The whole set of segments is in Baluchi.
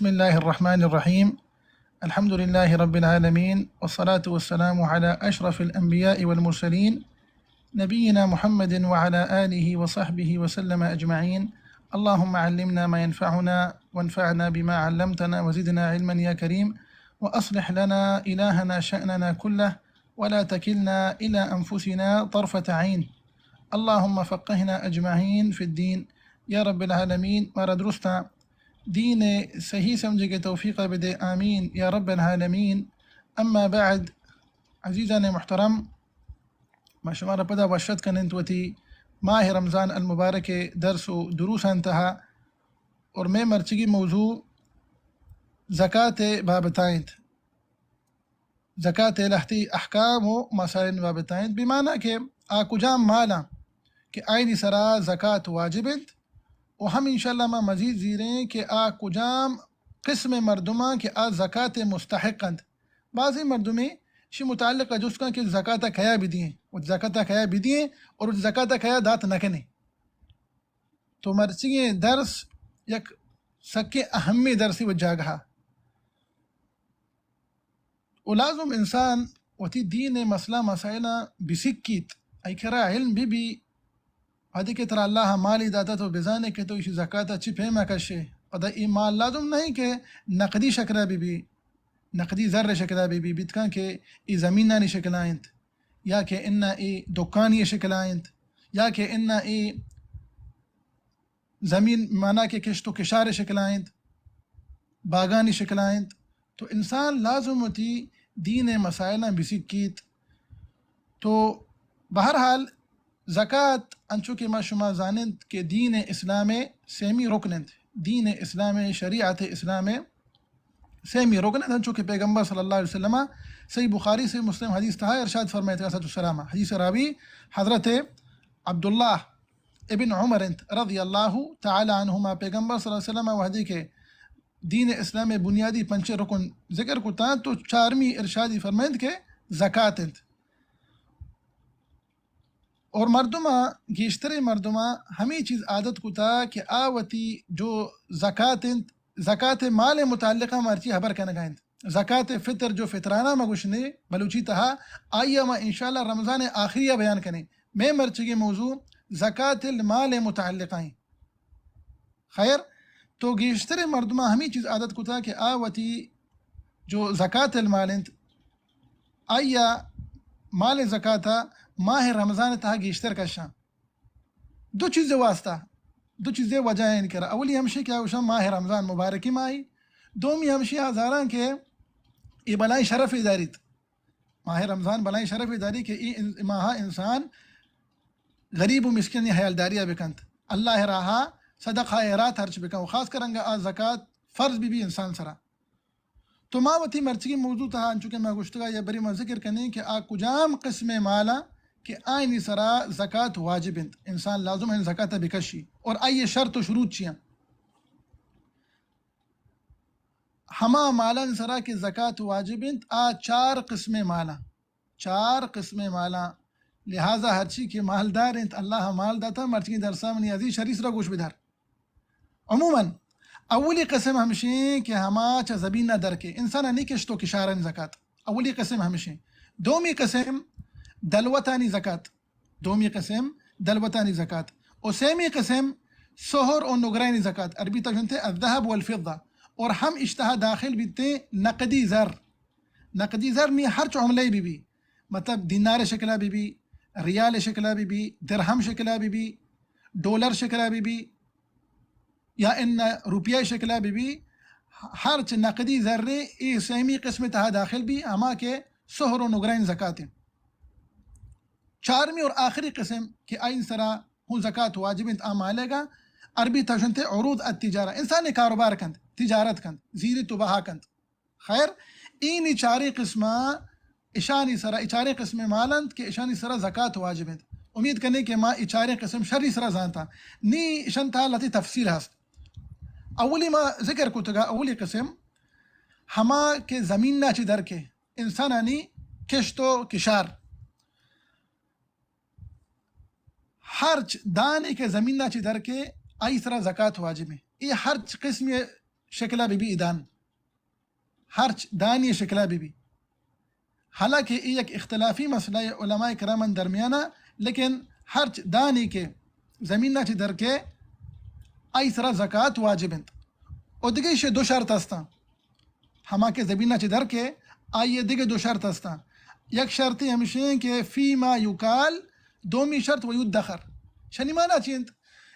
بسم الله الرحمن الرحيم. الحمد لله رب العالمين، والصلاة والسلام على أشرف الأنبياء والمرسلين، نبينا محمد وعلى آله وصحبه وسلم أجمعين. اللهم علمنا ما ينفعنا، وانفعنا بما علمتنا، وزدنا علما يا كريم، وأصلح لنا إلهنا شأننا كله، ولا تكلنا إلى أنفسنا طرفة عين. اللهم فقهنا أجمعين في الدين. يا رب العالمين، مارا درستاں دین ءِ صحیح سمجھگ ءِ توفیق ءَ بدے، آمین یا رب العالمین۔ اما بعد، عزیزان محترم، ما شمارا پدا وش اتک کننت وتی ماہ رمضان المبارک ءِ درس و دروسان تہا، اور مئے مرچگی موضوع زکات ءِ بابتا انت۔ زکات ءِ لہتی احکام و مسائل بابت انت، بمانا کہ آ کجام مالاں کہ آئینی سرا زکات واجب انت، و ہم انشاءاللہ ما مزید زیریں کہ آ کجام قسم مردماں کہ آ زکات مستحق انت۔ بعضی مردمے شی متعلق جست کن کہ زکات کیا بدییں، و زکات کیا بدییں، اور زکات کیا دات نکنے۔ تو مرچگیں درس یک سکیں اہمیں درسی و جاگہا۔ و لازم انسان وتی دین ءِ مسئلہ مسائلاں بسکیت، آئی کرا علم بہ بی۔ وہدے کہ ترا اللہ ءَ مالی داتا تو بزانے کہ تو ایشی زکات ءَ چی پیما کشے۔ پدا اے مال لازم نہیں کہ نقدی شکلا بہ بی، نقدی زر شکلا بہ بی، بیت کن کہ اے زمینانی شکلا انت، یا کہ انا اے دکانی شکلا انت، یا کہ انا اے زمین مانا کہ کشت و کشار شکلا انت، باگانی شکلا انت۔ تو انسان لازم وتی دین ءِ مسائلاں بسکیت۔ تو بہرحال زکات انچو کہ ما شما زاننت کہ دین اسلام ءِ سیمی رکن انت، دین اسلام ءِ، شریعت اسلام ءِ سیمی رکن انت، انچو کہ پیغمبر صلی اللہ علیہ وسلم صحیح بخاری، صحیح مسلم حدیث تہا ارشاد فرمائیت، علیہ الصلوۃ والسلام، حدیث راوی حضرت عبداللہ ابن عمر انت رضی اللہ تعالی عنہما۔ پیغمبر صلی اللہ علیہ وسلم وہدے کہ دین اسلام ءِ بنیادی پنچ رکن ذکر کتا، تو چارمی ارشادی فرمائیت کہ زکات انت۔ اور مردماں، گیشتریں مردماں ہمے چیز عادت کتا کہ آ وتی جو زکات انت، زکات مال متعلقہ مرچی خبر کنگا انت۔ زکات فطر جو فطرانہ ما گوشنے بلوچی تہا، آئی ما انشاءاللہ رمضان آخری بیان کنے۔ مئے مرچگیں موضوع زکات المال متعلقہ ہیں۔ خیر، تو گیشتریں مردماں ہمے چیز عادت کتا کہ آ وتی جو زکات المال انت، آئی ءَ مال زکات ءَ ماہ رمضان ءِ تہا گیشتر کشاں۔ دو چیز واسطہ، دو چیز وجہ ہیں کرا۔ اولی ہمشی کہ آ گوشاں ماہ رمضان مبارکی ماہی، دومی ہمشی آ زاراں کہ اے بلائیں شرفے داریت۔ ماہ رمضان بلائیں شرفے داری کہ اے ان-، ماہ انسان غریب و مسکین حیالداری بکنت، اللہ راہا صدقہ خیرات ہرچ بکن، و خاص کر انگا آ زکات فرض بی بی انسان سرا۔ تو ما وتی مرچگی موضوع تہا انچو کہ ما گوشتگا یا بری ما ذکر کنیں کہ آ کجام قسم مالا کہ آئینی سرا زکات واجب انت، انسان لازم انت زکات بکشی، اور آئی شرط و شروط چیاں؟ ہما مالان سرا کہ زکات واجب انت، آ چار قسم مالا، چار قسم مالا۔ لہذا ہرچی کہ مالدار انت، اللہ مال داتا، مرچگی درسا منی عزیز شری سرا گوش بدار۔ عموماً، اولی قسم ہمشیں کہ ہما چہ زمین نہ درکے، انسان نی کشت و کشارن زکات۔ اولی قسم ہمشیں۔ دومی قسم دلوتانی زکات۔ دومی قسم دلوتانی زکات۔ و سیمی قسم سہر و نگرانی زکات۔ عربی تجنتے الذهب والفضة۔ اور ہم اشتہا داخل بیتے نقدی زر۔ نقدی زر نی ہرچ عملے بی بی، مطلب دینار شکلا بی بی، ریال شکلا بی بی، درہم شکلا بی بی، ڈالر شکلا بی بی، یا ان روپیہ شکلا بی بی، ہرچ نقدی زرے اے سیمی قسم تہا داخل بی، ہما کہ سہر و نگران زکات ہیں۔ چارمی اور آخری قسم کہ آئین سرا ہوں زکات واجب انت آ مالے گا، عربی تشنتے عروض التجارہ، انسان کاروبار کنت، تجارت کنت، زیری تو بہا کنت۔ خیر، اینی چاریں قسماں اشانی سرا، ای چاریں قسم مال انت کہ اشانی سرا زکات واجب انت۔ امید کنے کہ ما ای چاریں قسم شری سرا زانتا۔ نی اشان تہا لہتے تفصیل ہست۔ اولی ما ذکر کتگا، اولی قسم ہما کہ زمین نا چی در کے انسانانی کشت و کشار۔ ہرچ دانے کہ زمین نا چی در کے، آئی سرا زکات واجب ہے۔ اے ہرچ قسمی شکلا بی بی ای دان، ہرچ دانی شکلا بی بی۔ حالانکہ ای یک اختلافی مسئلہ ہے علماء کرامن درمیانا، لیکن ہرچ دانی کہ زمینا چہ در کے، آئی سرا زکات واجب انت۔ و دگہ ایشی دو شرط ہستاں۔ ہما کہ زمینا چہ در کے، آئی دگہ دو شرط ہستاں۔ یک شرطی ہمشیں کہ فیما یکال، دومی شرط و یدخر۔ شنی معنی چی انت؟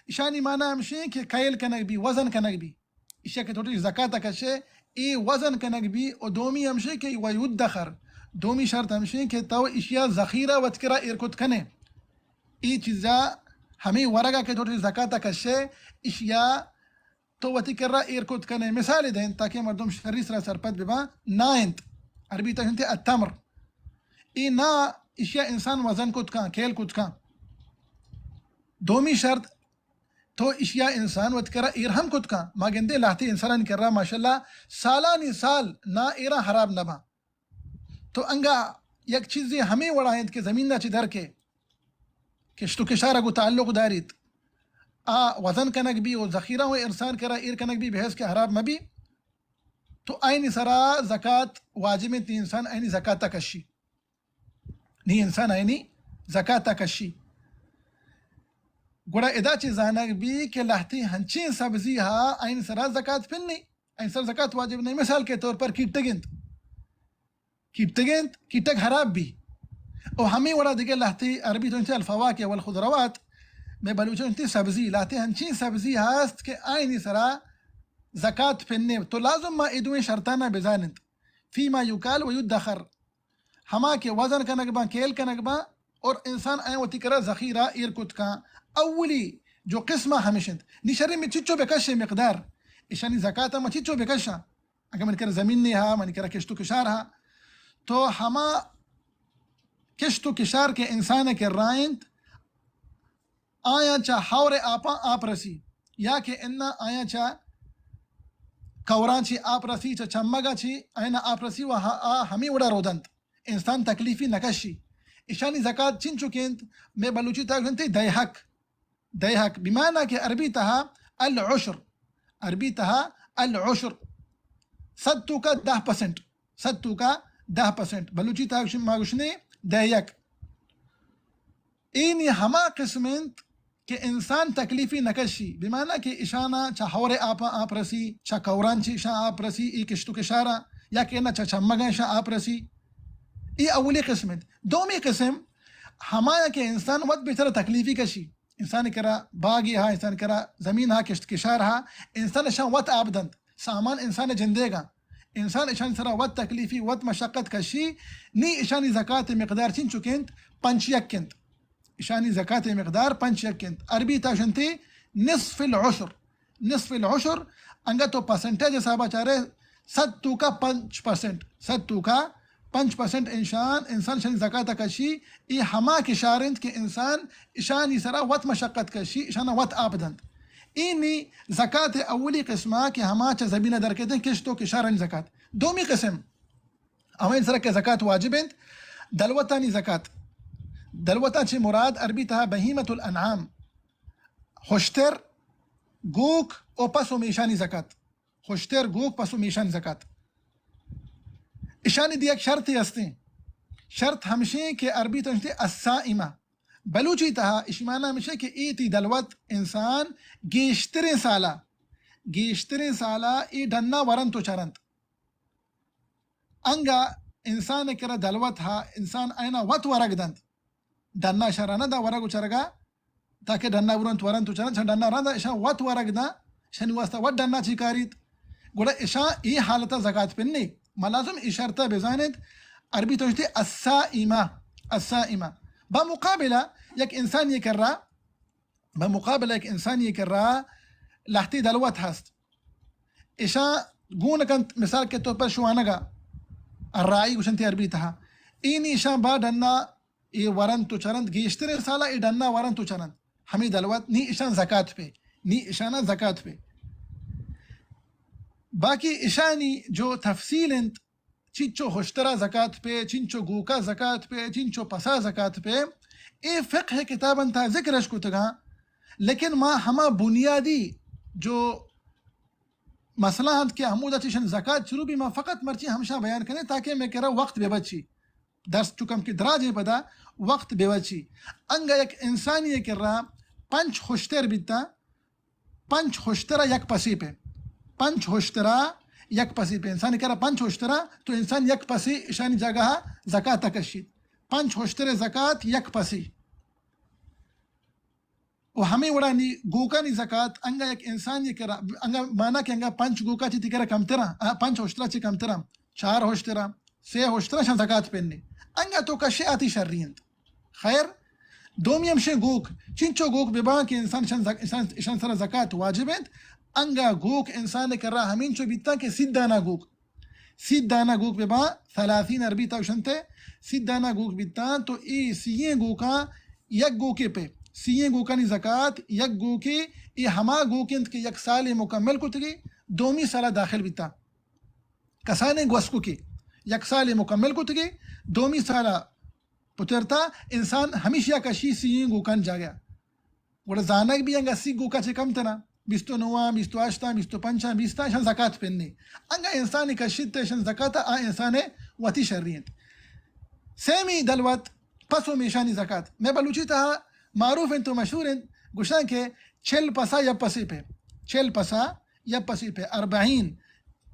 اشانی معنی ہمشیں کہ کیل کنگ بی، وزن کنگ بی۔ ایشیا کہ تو وتی زکات کشے، ای وزن کنگ بی، و دومی ہمشیں کہ و یدخر۔ دومی شرط ہمشیں کہ تو ایشیا ذخیرہ وت کرا ایر کت کنے۔ ای چیزا ہمیں ورگا کہ تو وتی زکات کشے، ایشیا تو وتی کرا ایر کت کنے۔ مثال دیں تاکہ مردم شری سرا سرپد بباں، نا انت، عربی تا انت التمر۔ ای نا، ایشیا انسان وزن کت کن، کیل کت کن۔ دومی شرط، تو ایشیا انسان وت کرا ایر ہم کت کن۔ ما گندے لہتے انسانانی کرا ماشاءاللہ سالانی سال نا ایرا حراب نباں۔ تو انگا یک چیزے ہمیں وڑا انت کہ زمینا چہ در کے، کشت و کشارا گو تعلق داریت، آ وزن کنگ بی و ذخیرہ و انسان کرا ایر کنگ بی، بحیث کہ حراب مبی، تو آئینی سرا زکات واجب انت، انسان آئینی زکات کشی۔ نی انسان آئینی زکات کشی۔ گڑا ادا چہ زانگ بی کہ لہتی ہنچیں سبزی ہا آئین سرا زکات پن نی، آئین سرا زکات واجب نی۔ مثال کے طور پر کیٹگ انت، کیٹگ انت، کیٹگ حراب بی۔ او ہمیں وڑا دگہ لہتی عربی تو انت الفواکہ والخضروات، میں بلوچی انت سبزی، لہتی ہنچیں سبزی ہست کہ آئینی سرا زکات پن نی۔ تو لازم ما ای دوئیں شرطانا بزان انت، فیما یکال و یدخر۔ ہما کہ وزن کنگ باں، کیل کنگ باں، اور انسان آیاں وتی کرا ذخیرہ ایر کت کن۔ اولی جو قسمہ ہمیش انت، نی شریں میں چچو بکشے مقدار، اشانی زکات ما چچو بکشاں۔ اگر من کرا زمین نی ہا، من کرا کشت و کشار ہا، تو ہما کشت و کشار کہ انسان کرا انت، آیاں چہ ہور آپاں آپ رسی، یا کہ انا آیاں چہ کوراں چی آپ رسی، چہ چمگاں چی آیاں آپ رسی و ہا-، آ ہمیں وڑا رودنت۔ انسان تکلیفی نکشی۔ اشانی زکات چنچک انت؟ میں بلوچی تہا گوشنت دیہک۔ دیہک بمعنی کہ عربی تہا العشر، عربی تہا العشر، صد توکا دہ پرسنٹ، صد توکا دہ پرسنٹ۔ بلوچی تہا گوش-، ما گوشنے دیہک۔ اینی ہما قسم انت کہ انسان تکلیفی نکشی، بمعنی کہ اشانا چہ ہور آپاں آپ رسی، چہ کوران چی اشاں آپ رسی، ای کشت و کشارا، یا کہ نہ چہ چمگاں اشاں آپ رسی۔ ای اولی قسم انت۔ دومی قسم ہمایا کہ انسان وت بیچارہ تکلیفی کشی، انسان کرا باگی ہا، انسان کرا زمین ہا، کشت کشار ہا، انسان اشاں وت آپ دنت۔ سامان انسان جندیگا، انسان اشانی سرا وت تکلیفی، وت مشقت کشی، نی اشانی زکات مقدار چنچک انت؟ پنچ یک انت۔ اشانی زکات مقدار پنچ یک انت۔ عربی تہا گوشنتی نصف العشر، نصف العشر۔ انگا تو پرسنٹیج حسابا چارے، صد توکا پنچ پرسنٹ، صد توکا پنچ پرسنٹ انسان، انسان اشانی زکات کشی۔ ای ہما کشار انت کہ انسان اشانی سرا وت مشقت کشی، اشانا وت آپ دنت۔ اینی زکات اولی قسمہ کہ ہما چہ زمین در کیتیں کشت و کشارانی زکات۔ دومی قسم، ہمائی سرا کہ زکات واجب انت، دلوتانی زکات۔ دلوتاں چی مراد عربی تہا بہیمۃ الانعام، ہشتر، گوک و پس و میشانی زکات۔ ہشتر، گوک، پس و میشانی زکات۔ اشانی دی یک شرطی ہستیں۔ شرط ہمشیں کہ عربی تہا گوشنتی الصائمہ۔ بلوچی تہا اشی معنی ہمشیں کہ ای تی دلوت انسان گیشتریں سالا، گیشتریں سالا ای ڈنا ورنت و چرنت۔ انگا انسان کرا دلوت ہا، انسان اینا وت ورگ دنت۔ ڈنا شرا نہ دا ورگ و چرگا، تاکہ ڈنا برنت ورنت و چرنت، اشان ڈنا رندا، اشان وت ورگ دا، اشانی واسطہ وت ڈنا چی کاریت۔ گڑا اشان ای حالتا زکات پن نی۔ ما لازم ای شرطا بزانت، عربی تہا گوشنتی الصائمہ، الصائمہ۔ بمقابلہ یک انسانی کرا، بمقابلہ یک انسانی کرا لہتی دلوت ہست۔ اشان گون کنت، مثال کے طور پر شوانگا، الراعی گوشنتی عربی تہا۔ اینی اشان با ڈنا ای ورنت و چرنت، گیشتریں سالا ای ڈنا ورنت و چرنت۔ ہمیں دلوت نی اشان زکات پہ، نی اشانا زکات پہ۔ باقی اشانی جو تفصیل انت، چنچو ہشترا زکات پہ، چنچو گوکا زکات پہ، چنچو پسا زکات پہ، اے فقہ کتابن تہا ذکر اش کتگاں، لیکن ما ہما بنیادی جو مسئلہ انت کہ ہمودا چہ اشان زکات شروع بی، ما فقط مرچی ہمشان بیان کنیں تاکہ مئے کرا وقت بہ بچی۔ درس چکم کہ دراجیں پدا وقت بہ بچی۔ انگا یک انسانی کرا پنچ ہشتر بیتا، پنچ ہشترا یک پسے پہ، پنچ ہشترا یک پسے پہ، انسان کرا پنچ ہشترا تو انسان یک پسے اشانی جاگہ زکات کشیت۔ پنچ ہشتر زکات یک پسے۔ و ہمے وڑا نی گوکانی زکات، انگا یک انسانی کرا، انگا مانا کہ انگا پنچ گوکا چہ تئی کرا کمترا، آ، پنچ ہشترا چہ کمترا، چار ہشترا، سے ہشترا شان زکات پہ نی۔ انگا تو کشے آتی شری انت۔ خیر، دومی ہمشیں گوک، چنچو گوک بباں کہ انسان شان زک-، انسان، انسان سرا زکات واجب انت، انگا گوک انسان کرا ہمینچو بیتا کہ سی دانا گوک۔ سی دانا گوک بباں، ثلاثین عربی تا گوشنتے، سی دانا گوک بیتاں، تو اے سییں گوکاں یک گوکے پہ، سییں گوکانی زکات یک گوکے، اے ہما گوک انت کہ یک سالے مکمل کتگی، دومی سالا داخل بیتا۔ کسانیں گوسکوکے یک سالے مکمل کتگی، دومی سالا پترتا، انسان ہمیشیا کشی سییں گوکان جاگہ۔ گڑا زانگ بی انگا سی گوکا چہ کمترا، بیست و نواں، بیست و ہشتاں، بیست و پنچاں، بیستاں، اشان زکات پہ نی۔ انگا انسانی کشیت اشان زکات آ انسان وتی شری انت۔ سیمی دلوت پس و میشانی زکات۔ مئے بلوچی تہا معروف انت و مشہور انت، گوشاں کہ چل پسا یک پسے پہ، چل پسا یک پسے پہ، اربعین،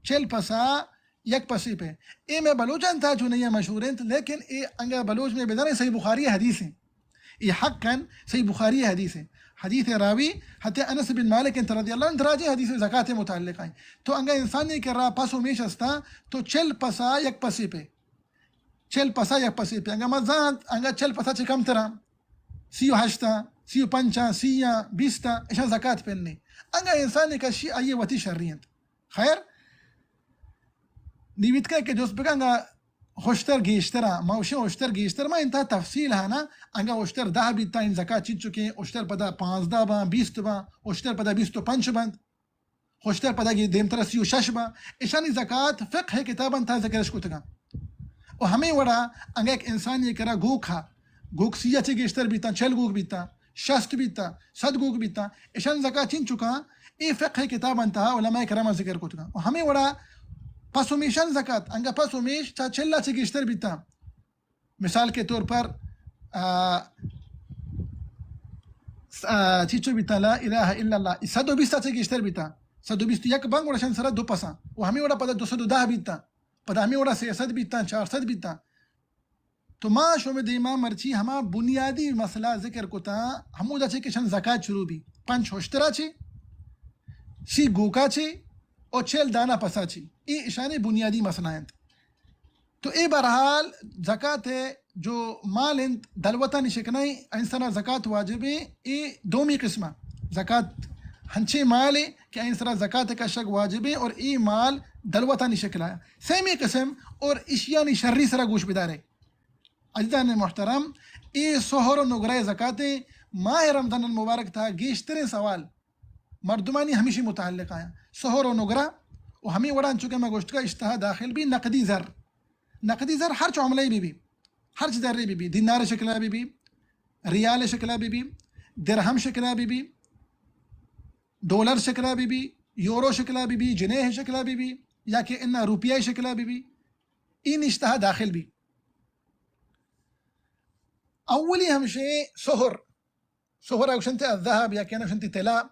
چل پسا یک پسے پہ۔ اے مئے بلوچاں تہا چونیا مشہور انت، لیکن اے انگا بلوچ مئے بدانے صحیح بخاری حدیث انت۔ اے حقاً صحیح بخاری حدیث انت۔ حدیث راوی حضرت انس بن مالک انت رضی اللہ عنہ، دراجیں حدیث زکات متعلق ہیں۔ تو انگا انسانی کرا پس و میش استا، تو چل پسا یک پسے پہ، چل پسا یک پسے پہ۔ انگا ما زانت، انگا چل پسا چہ کمترا، سی و ہشتاں، سی و پنچاں، سیاں، بیستاں، اشان زکات پہ نی۔ انگا انسانی کشی آئی وتی شری انت۔ خیر، نی بیتگ کہ جست بکن انگا ہشتر گیشترا، ما گوشیں ہشتر گیشتر، ما انتہا تفصیل ہانا، انگا ہشتر دہ بیتا، ان زکات چنچکیں، ہشتر پدا پانزدہ باں، بیست باں، ہشتر پدا بیست و پنچ بنت، ہشتر پدا گی دیمترا سی و شش باں، اشانی زکات فقہ کتاباں تہا ذکرش کتگاں۔ و ہمے وڑا انگا یک انسانی کرا گوک ہا، گوک سی ء چہ گیشتر بیتاں، چل گوک بیتاں، شست بیتاں، صد گوک بیتاں، اشان زکات چنچکاں، اے فقہ کتاباں تہا علماء کرام ذکر کتگاں۔ و ہمے وڑا پس و میشان زکات، انگا پس و میش تا چل ء چہ گیشتر بیتاں، مثال کے طور پر، آ، س-، آ، چیچو بیتاں، لا الہ الا اللہ، صد و بیست ء چہ گیشتر بیتاں، صد و بیست و یک بنگ وڑا شان سرا دو پساں، و ہمے وڑا پدا دو سد و دہ بیتاں، پدا ہمے وڑا سیصد بیتاں، چار سد بیتاں۔ تو ما شمے دیما مرچی ہما بنیادی مسئلہ ذکر کتاں، ہمودا چہ کہ اشان زکات شروع بی، پنچ ہشترا چہ، سی گوکا چہ، او چل دانا پسا چہ۔ اے اشانی بنیادی مسئلہ انت۔ تو اے بہرحال زکات جو مال انت، دلوتانی شکلیں، انسانا زکات واجب اے، اے دومی قسمہ۔ زکات ہنچیں مالے کہ انسانا زکات کشگ واجب اے اور اے مال دلوتانی شکل آیا۔ سیمی قسم اور اشیانی شری سرا گوش بدارے۔ عزیزان محترم، اے سہر و نگرہ زکات ماہ رمضان المبارک تہا گیشتریں سوال مردمانی ہمیشی متعلق آیا۔ سہر و نگرہ و ہمیں وڑان چونکہ میں گوشتگا اشتہا داخل بی نقدی زر۔ نقدی زر ہر چو عملے بی بی، ہر چی زرے بی بی، دینار شکلہ بی بی، ریال شکلہ بی بی، درہم شکلہ بی بی، ڈالر شکلہ بی بی، یورو شکلہ بی بی، جنیہ شکلہ بی بی، یا کہ انا روپیہ شکلہ بی بی، این اشتہا داخل بی۔ اولی ہمشیں سہر، سہر ء گوشنت الذهب یا کہ گوشنت طلا۔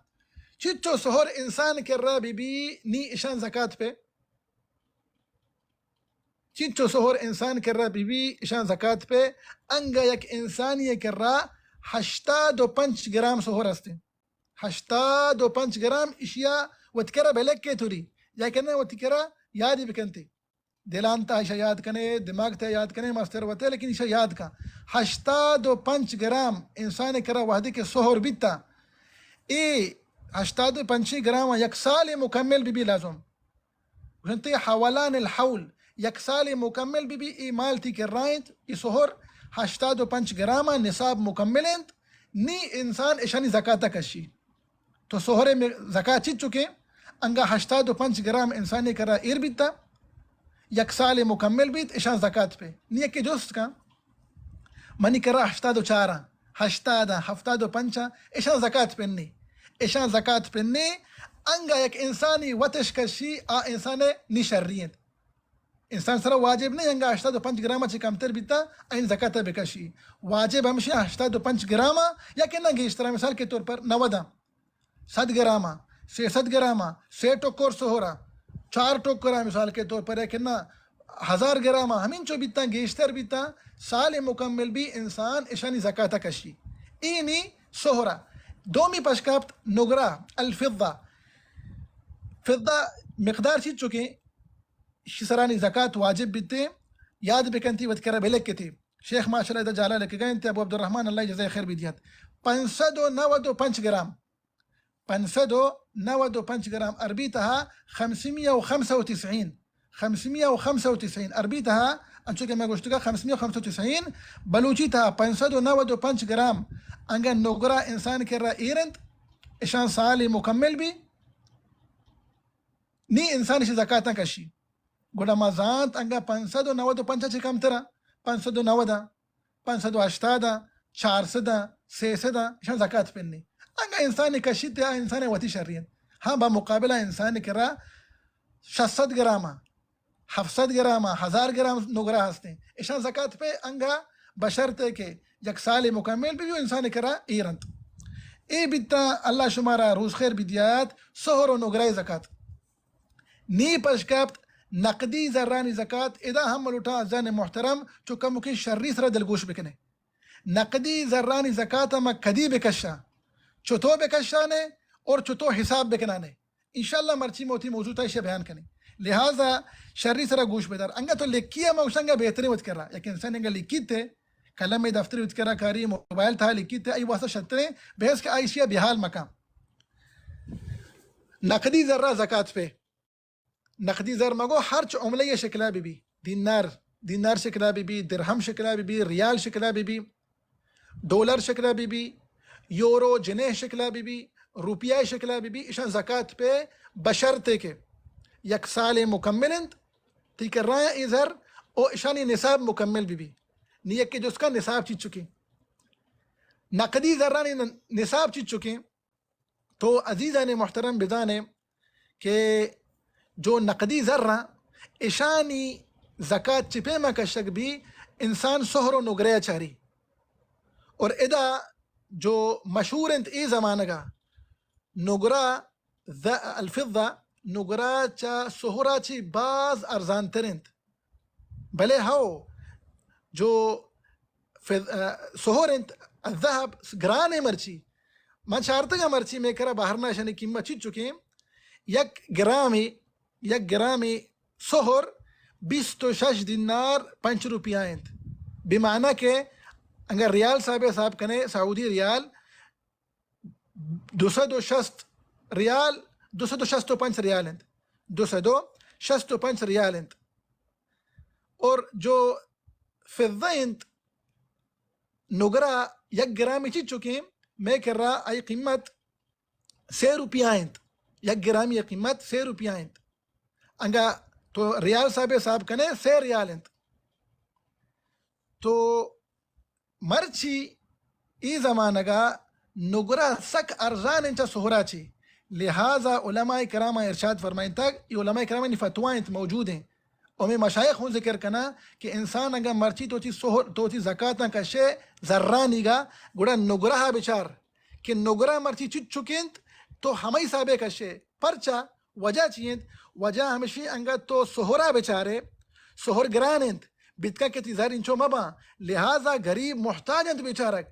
چنچو سہر انسان کرا بی بی نی اشان زکات پہ۔ چنچو سہر انسان کرا بی بی اشان زکات پہ۔ انگا یک انسانی کرا ہشتاد و پنچ گرام سہر ہستیں۔ ہشتاد و پنچ گرام اشیا وت کرا بلکے توری یا کہ نہ وت کرا یادی بکنتے۔ دلان تا ایشا یاد کنے، دماغ تا یاد کنے، مستر وتے، لیکن ایشا یاد کن۔ ہشتاد و پنچ گرام انسان کرا وہدے کہ سہر بیتا، اے ہشتاد و پنچ گرام یک سال مکمل بی بی لازم۔ گوشنتے حولان الحول، یک سال مکمل بی بی، اے مال تی کرا انت، اے سہر ہشتاد و پنچ گرام نصاب مکمل انت، نی انسان اشانی زکات کشی۔ تو سہرے میں زکات چیز چکے، انگا ہشتاد و پنچ گرام انسانی کرا ایر بیتا، یک سال مکمل بیت، اشان زکات پہ۔ نی یکی جست کن، منی کرا ہشتاد و چار آں، ہشتاد آں، ہفتاد و پنچ آں، اشان زکات پہ نی۔ اشان زکات پہ نی، انگا یک انسانی وتش کشی، آ انسان نی شری انت۔ انسان سرا واجب نہیں انگا ہشتاد و پنچ گرام چی کمتر بیتا، این زکات بکشی۔ واجب ہمشی ہشتاد و پنچ گرام یا کہ نہ گیشترا، مثال کے طور پر نودا، صد گرام، سیصد گرام، سے ٹکر سہرا، چار ٹکرا، مثال کے طور پر، یا کہ نہ ہزار گرام، ہمین چو بیتا، گیشتر بیتا، سال مکمل بی انسان اشانی زکات کشی۔ اینی سہرا۔ دومی پشکپت نگرہ، الفضہ۔ فضہ مقدار چیز چکے، شی سرانی زکات واجب بیتے، یاد بکنتی وت کرا بلکتے۔ شیخ ماشاءاللہ ادا جالا لکگا انت، ابو عبدالرحمن اللہ جزائے خیر بدیات۔ پنچ سد و نود و پنچ گرام۔ پنچ سد و نود و پنچ گرام عربی تہا خمسمائة و خمسة وتسعين۔ خمسمائة و خمسة وتسعين عربی تہا، انچو کہ میں گوشتگا خمسمائة و خمسة وتسعين، بلوچی تہا پنچ سد و نود و پنچ گرام انگا نگرہ انسان کرا ایر انت، اشان سال مکمل بی، نی انسان اشی زکاتاں کشی۔ گڑا ما زانت انگا پنچ سد و نود و پنچ چہ کمترا، پنچ سد و نود، پنچ سد و ہشتاد، چار سد، سے سد، اشان زکات پنی۔ انگا انسان کشیت، آ انسان وتی شری انت۔ ہاں، با مقابلہ انسان کرا شش سد گرام، ہفت سد گرام، ہزار گرام نگرہ ہستیں۔ اشان زکات پہ انگا بشرطے کہ یک سال مکمل بی و انسان کرا ایر انت۔ اے بیتا، اللہ شمارا روز خیر بدیات، سہر و نگرہ زکات۔ نی پشکپت نقدی زرانی زکات۔ ادا ہم لوٹاں عزیزان محترم چو کمکیں شری سرا دلگوش بکنے۔ نقدی زرانی زکات ما کدی بکشاں، چتو بکشانے اور چتو حساب بکنانے، انشاءاللہ مرچی موتی موضوع تا ایشی بیان کنی۔ لہذا شری سرا گوش بدار۔ انگا تو لکھی ہے، ما گوشاں انگا بہترین وت کرا۔ یک انسان انگا لکھیت ہے، قلم دفتر وت کرا کاری، موبائل تھا لکھیت ہے، ای واسطہ شتریں بحث کہ آئیشیا بحال مکان۔ نقدی زرا زکات پہ۔ نقدی زر مگو، ہرچ عملہ شکلا بی بی، دینار، دینار شکلا بی بی، درہم شکلا بی بی، ریال شکلا بی بی، ڈالر شکلا بی بی، یورو جنیہ شکلا بی بی، روپیہ شکلا بی بی، اشان زکات پہ بشرطے کہ یک سال مکمل انت، تی کرا اے زر او اشانی نصاب مکمل بی بی۔ نی یک جسکا نصاب چیز چکیں۔ نقدی زرانی ن-، نصاب چیز چکیں۔ تو عزیزان محترم بزانے کہ جو نقدی زر ہیں، اشانی زکات چہ پیما کشگ بی، انسان سہر و نگرہ چاری۔ اور ادا جو مشہور انت اے زمانگا، نگرہ ز-، الفضہ، نگرہ چہ سہرا چی باز ارزان تر انت۔ بلے ہو، جو فض-، آ، سہر انت، الذهب گران ہے مرچی۔ من چارتگا مرچی میں کرا بہرنا اشانی قیمت چیز چکیں، یک گرامی، یک گرامی سہر بیست و شش دینار پنچ روپیہ انت۔ بمعنی کہ انگا ریال صاحب حساب کنے، سعودی ریال، دو سد و شست ریال، دو سد و شست و پنچ ریال انت۔ دو سد و شست و پنچ ریال انت۔ اور جو فضہ انت، نگرہ یک گرامی چیز چکیں، میں کرا آئی قیمت سے روپیہ انت۔ یک گرامی قیمت سے روپیہ انت۔ انگا تو ریال صاحب حساب کنے، سے ریال انت۔ تو مرچی ای زمانگا نگرہ سک ارزان انت چہ سہرا چی۔ لہذا علماء کرام ارشاد فرمائنتگ، ای علماء کرام نی فتویٰ انت، موجود ہیں۔ او میں مشایخ ہوں ذکر کنا کہ انسان اگاں مرچی تو چی سہر، تو چی زکاتاں کشے زرانیگا، گڑا نگرہ بچار کہ نگرہ مرچی چچ چکینت، تو ہمائی حسابے کشے۔ پرچا؟ وجہ چی انت؟ وجہ ہمشی انگت تو سہرا بچارے، سہر گران انت، بیتکا کہ تی زر انچو مباں، لہذا غریب محتاج انت بیچارگ۔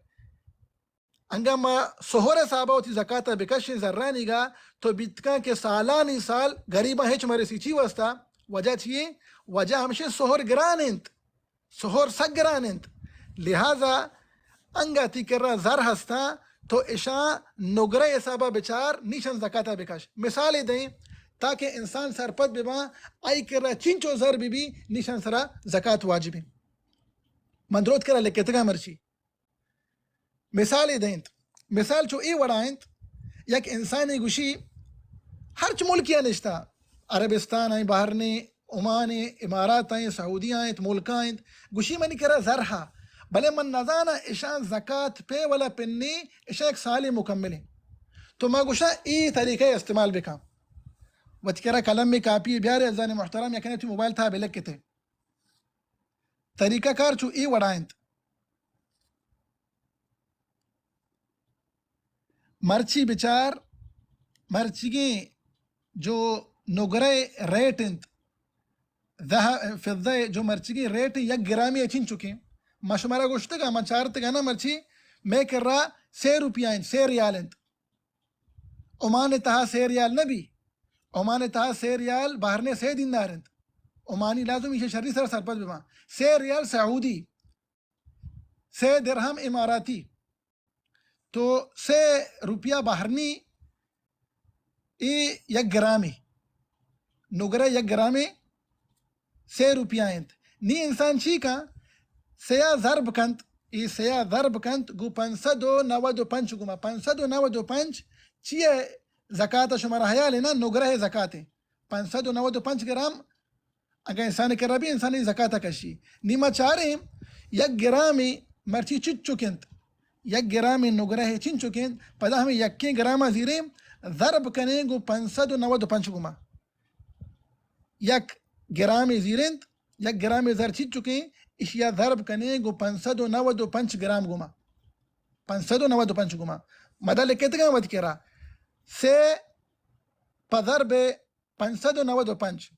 انگا ما سہر حسابا وتی زکاتا بکشیں زرانیگا، تو بیتکا کہ سالانی سال غریباں ہچ مرسی۔ چی واسطہ؟ وجہ چی انت؟ وجہ ہمشی سہر گران انت۔ سہر سک گران انت، لہذا انگا تی کرا زر ہستاں، تو اشاں نگرہ حسابا بچار، نیشان زکاتا بکش۔ مثالے دئیں تاکہ انسان سرپد بباں، آئی کرا چنچو زر ببی، نیشان سرا زکات واجب انت۔ من دروت کرا لکھتگاں مرچی۔ مثالے دینت۔ مثال چو اے وڑا انت، یک انسانے گوشی، ہرچ ملکیا نشتا، عربستان آئیں، بحرین، عمان، امارات آئیں، سعودی آئیں، ملکا انت، گوشی منی کرا زر ہا، بلے من نزاناں اشاں زکات پہ ولا پنی، اشاں یک سالے مکمل انت۔ تو ما گوشاں اے طریقہ استعمال بکن۔ وتی کرا قلم ءُ کاپی بیارے، عزیزان محترم، یکنے وتی موبائل تہا بلکتے۔ طریقہ کار چو اے وڑا انت۔ مرچی بچار، مرچیگیں جو نگرہ ریٹ انت، ذہ-، فضہ جو مرچیگیں ریٹ یک گرامی چنچکیں۔ ما شمارا گوشتگا، ما چارتگا نا، مرچی مئے کرا سے روپیہ انت، سے ریال انت۔ عمان تہا سے ریال نہ بی، عمان تہا سے ریال بحرین سے دینار انت۔ عمانی لازم ایشی شری سر سرپد بباں۔ سے ریال سعودی، سے درہم اماراتی، تو سے روپیہ بحرینی، اے یک گرامے، نگرہ یک گرامے سے روپیہ انت۔ نی انسان چی کن؟ سیا ضرب کنت، اے سیا ضرب کنت گو پنچ سد و نود و پنچ گما۔ پنچ سد و نود و پنچ چیئے زکات؟ شمارا حیال ہے نا، نگرہ زکات ہے۔ پنچ سد و نود و پنچ گرام اگاں انسان کرا بی، انسان زکات کشی۔ نی ما چاریں یک گرامے مرچی چچک انت، یک گرامے نگرہ چنچک انت، پدا ہمیں یکیں گراما زیریں، ضرب کنیں گو پنچ سد و نود و پنچ گما۔ یک گرامے زیرنت، یک گرامے زر چنچکیں، اشیا ضرب کنیں گو پنچ سد و نود و پنچ گرام گما۔ پنچ سد و نود و پنچ گما۔ مدا لکھتگاں وت کرا۔ سے پہ ضرب پنچ سد و نود و پنچ۔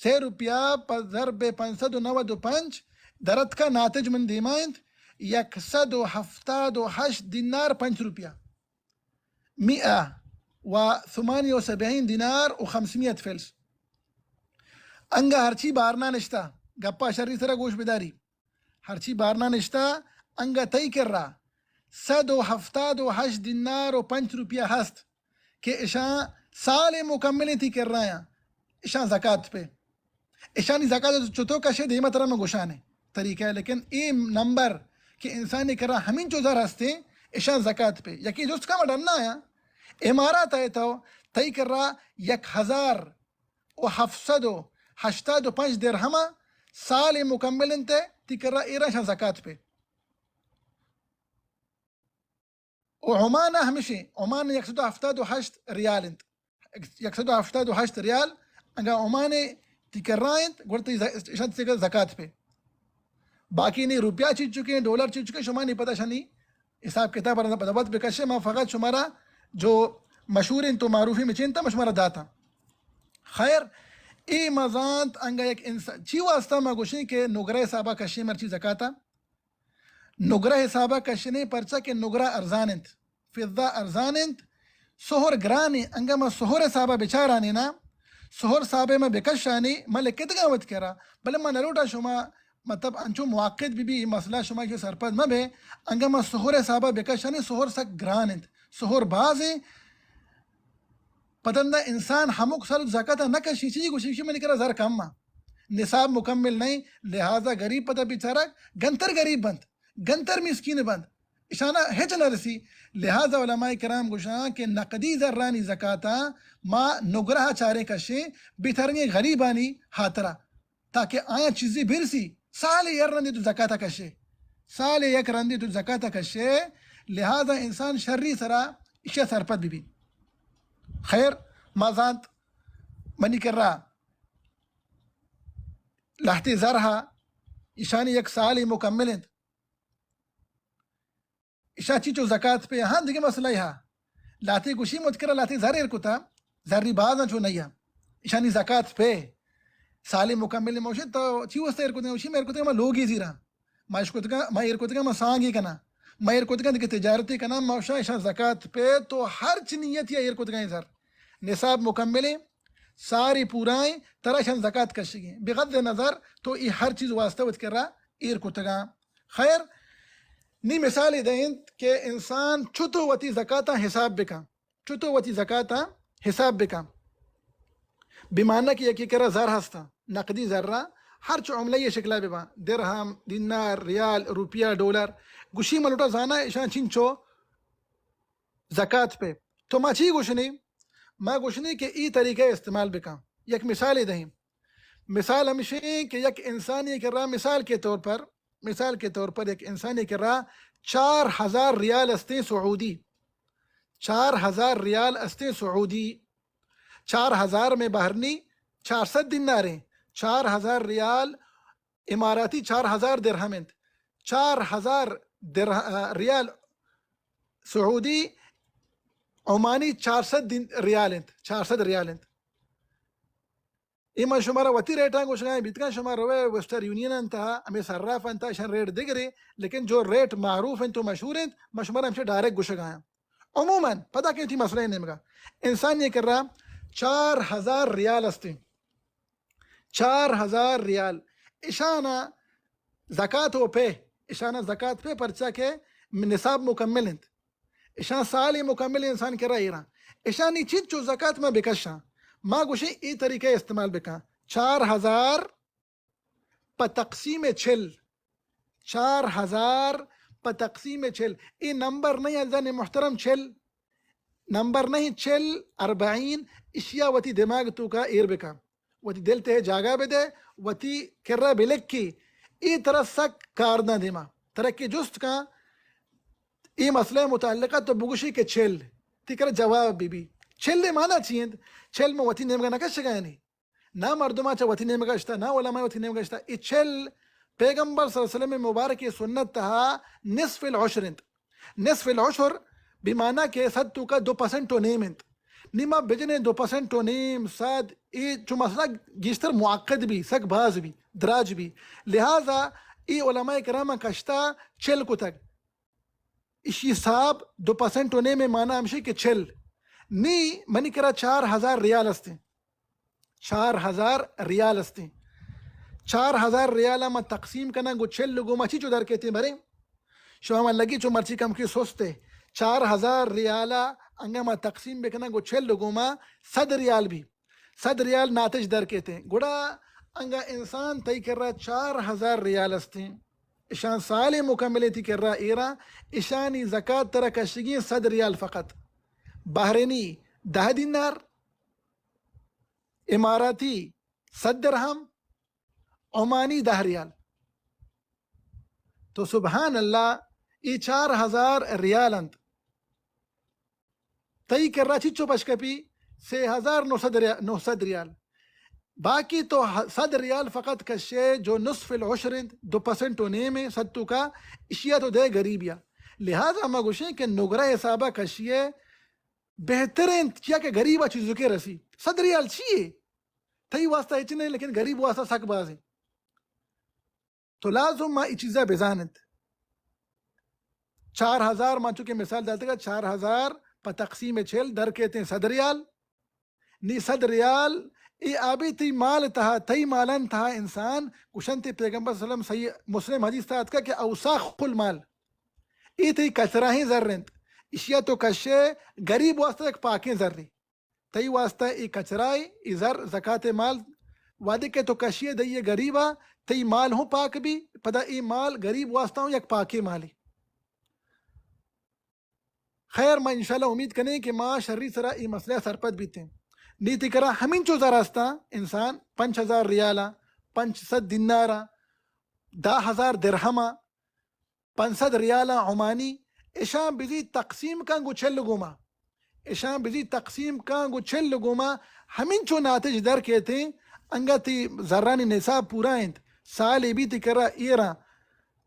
سے روپیہ پہ ضرب پنچ سد و نود و پنچ درتکا، ناتج من دیما انت، یک سد و ہفتاد و ہشت دینار پنچ روپیہ۔ مئہ و ثمانیہ و سبعین دینار و خمسمئت فلس۔ انگا ہرچی بارنا نشتا، گپا شری سرا گوش بداری۔ ہرچی بارنا نشتا، انگا تئی کرا سد و ہفتاد و ہشت دینار و پنچ روپیہ ہست کہ اشاں سال مکملیں تئی کرایاں، اشاں زکات پہ۔ اشانی زکات چطور کشے، دیما ترا من گوشانے طریقہ ہے، لیکن اے نمبر کہ انسانی کرا ہمینچو زر ہستیں، اشاں زکات پہ۔ یکی جست کم ڈنا یا امارات ہے تو، تئی کرا یک ہزار و ہفت سد و ہشتاد و پنچ درہم سال مکمل انت، تئی کرا ایرا اشاں زکات پہ۔ و عمان ہمشی، عمان یک سد و ہفتاد و ہشت ریال انت۔ یک سد و ہفتاد و ہشت ریال، اگاں عمان تئی کرا انت، گڑا تئی ز-، اشاں تئی زکات پہ۔ باقی نی روپیہ چنچکیں، ڈالر چنچکیں، شما نی پدا شانی حساب کتاب پر پدا وت بکشے، ما فقط شمارا جو مشہور انت و معروفی مچین تا، ما شمارا داتا۔ خیر، اے مزانت انگا یک انسان، چی واسطہ ما گوشیں کہ نگرہ حسابا کشیں مرچی زکاتا؟ نگرہ حسابا کشنے، پرچا کہ نگرہ ارزان انت، فضہ ارزان انت، سہر گران انت۔ انگا ما سہر حسابا بچارانی نا، سہر حسابے ما بکشانی، ما لکھتگاں وت کرا، بلے ما نلوٹا شما مطلب انچو معقد بی بی، اے مسئلہ شما کہ سرپد مہ بے۔ انگا ما سہر حسابا بکشانی، سہر سک گران انت، سہر باز انت۔ پتندہ انسان ہمک سال زکاتا نہ کشی، چی گوشی کہ منی کرا زر کم آ، نصاب مکمل نہیں، لہذا غریب پدا بیچارہ گنتر غریب بنت، گنتر مسکین بنت، اشانا ہچ نہ رسی۔ لہذا علماء کرام گوشاں کہ نقدی زرانی زکاتا ما نگرہ چاریں کشیں، بہتریں غریبانی ہاترا، تاکہ آیاں چیزی برسی۔ سال یک رندی تو زکاتا کشے، سال یک رندی تو زکاتا کشے، لہذا انسان شری سرا اشیا سرپد بی بی۔ خیر، ما زانت منی کرا لہتے زر ہا، اشانی یک سالے مکمل انت۔ اشاں چی چو زکات پہ؟ ہاں، دگہ مسئلہ ہا۔ لہتے گوشی مت کرا لہتے زر ایر کتا، زری بازاں چو نیا۔ اشانی زکات پہ۔ سالے مکمل موشے تو چی واسطہ ایر کتا؟ گوشی ما ایر کتا ما لوگی زیرا۔ ما اش کتگاں، ما ایر کتگاں، ما سانگے کناں، ما ایر کتگاں دگہ تجارتے کناں، ما اشاں، اشاں زکات پہ۔ تو ہرچ نیت یا ایر کتگاں اے زر نصاب مکملیں، ساری پورائیں، ترا اشاں زکات کشگیں۔ بغض نظر تو اے ہر چیز واسطہ وت کرا ایر کتگاں۔ خیر، نی مثالے دئینت کہ انسان چتو وتی زکاتاں حساب بکن۔ چتو وتی زکاتاں حساب بکن۔ بمانا کہ یکے کرا زر ہستاں، نقدی زراں، ہرچ عملہ ءِ شکلا بباں، درہم، دینار، ریال، روپیہ، ڈالر، گوشی من لوٹاں زاناں اشاں چنچو زکات پہ۔ تو ما چی گوشنی؟ ما گوشنی کہ ای طریقہ استعمال بکن۔ یک مثالے دئیں۔ مثال ہمشیں کہ یک انسانے کرا، مثال کے طور پر، مثال کے طور پر یک انسانے کرا چار ہزار ریال استیں سعودی، چار ہزار ریال استیں سعودی، چار ہزار میں بحرینی چار سد دینار ہیں، چار ہزار ریال اماراتی، چار ہزار درہم انت، چار ہزار درہ-، ریال سعودی، عمانی چار سد دین-، ریال انت، چار سد ریال انت۔ اے من شمارا وتی ریٹاں گوشگاں، بیتگاں شما روے ویسٹر یونین انت، ہمیں صراف انت، اشان ریٹ دگرے، لیکن جو ریٹ معروف انت و مشہور انت، من شمارا ہمشہ ڈائریکٹ گوشگاں۔ عموماً پدا کہ تئی مسئلہ نیمگا انسان یہ کرا چار ہزار ریال استیں، چار ہزار ریال، اشانا زکات و پہ، اشانا زکات پہ، پرچا کہ نصاب مکمل انت، اشان سال مکمل انسان کرا ایران، اشانی چیز چو زکات ما بکشاں، ما گوشیں اے طریقہ استعمال بکاں، چار ہزار پہ تقسیم چل، چار ہزار پہ تقسیم چل، اے نمبر نہیں عزیزان محترم، چل نمبر نہیں، چل، اربعین، اشیا وتی دماغ توکا ایر بکن، وتی دل تہ جاگہ بدے، وتی کرا بلکی، اے ترا سک کار داں دیما، ترا کہ جست کن، اے مسئلہ متعلقہ تو بگوشی کہ چل، تئی کرا جواب بی بی۔ چل مانا چی انت؟ چل ما وتی نیمگا نہ کشگا یعنی۔ نہ مردماں چہ وتی نیمگا اشتا، نہ علماء وتی نیمگا اشتا۔ اے چل پیغمبر صلی اللہ علیہ وسلم مبارک سنت تہا نصف العشر انت۔ نصف العشر بمعنی کہ صد توکا دو پرسنٹ و نیم انت۔ نی ما بجنے دو پرسنٹ و نیم، صد، اے چو مسئلہ گیشتر معقد بی، سک باز بی، دراج بی۔ لہذا اے علماء کرام کشتا چل کتگ۔ اشی صاحب دو پرسنٹ و نیم معنی ہمشی کہ چل۔ نی منی کرا چار ہزار ریال استیں۔ چار ہزار ریال استیں۔ چار ہزار ریالا ما تقسیم کناں گو چل گوما چی چو در کیتیں بریں؟ شما من لگی چو مرچی کم کی سستے۔ چار ہزار ریالا انگا ما تقسیم بکناں گو چل گوما صد ریال بی۔ صد ریال ناتج در کیتیں۔ گڑا انگا انسان تئی کرا چار ہزار ریال استیں۔ اشان سال مکمل تئی کرا ایرا، اشانی زکات ترا کشگی صد ریال فقط۔ بحرینی دہ دینار، اماراتی صد درہم، عمانی دہ ریال۔ تو سبحان اللہ، اے چار ہزار ریال انت۔ تئی کرا چچو پش کپی؟ سے ہزار نو سد ریا-، نو سد ریال۔ باقی تو ہ-، صد ریال فقط کشے جو نصف العشر انت، دو پرسنٹ و نیم انت، صد توکا، اشیا تو دے غریبیا۔ لہذا ما گوشیں کہ نگرہ حسابا کشیے بہتر انت، چیا کہ غریبا چیزو کے رسی۔ صد ریال چیے؟ تئی واسطہ ہچ نہیں، لیکن غریب واسطہ سک بازیں۔ تو لازم ما ای چیزا بزانت۔ چار ہزار، ما چونکہ مثال داتگا، چار ہزار پہ تقسیم چل در کیتیں صد ریال۔ نی صد ریال، اے آبی تئی مال تہا، تئی مالان تہا انسان گوشنت، پیغمبر صلی اللہ علیہ وسلم صحیح مسلم حدیث تہا اتکا کہ اوساخ المال، اے تئی کچراہیں زر انت، اشیا تو کشے غریب واسطہ یک پاکیں زرے۔ تئی واسطہ اے کچرائے، اے زر زکات مال، وہدے کہ تو کشیے دئیے غریبا، تئی مال ہوں پاک بی، پدا اے مال غریب واسطہ ہوں یک پاکیں مالے۔ خیر، ما انشاءاللہ امید کنیں کہ ما شری سرا اے مسئلہ سرپد بیتیں۔ نی تئی کرا ہمینچو زر ہستاں، انسان پنچ ہزار ریالا، پنچ سد دینارا، دہ ہزار درہما، پنچ سد ریالاں عمانی، اشاں بزی تقسیم کن گو چل گوما۔ اشاں بزی تقسیم کن گو چل گوما، ہمینچو ناتج در کیتیں، انگا تئی زرانی نصاب پورا انت، سالے بی تئی کرا ایراں،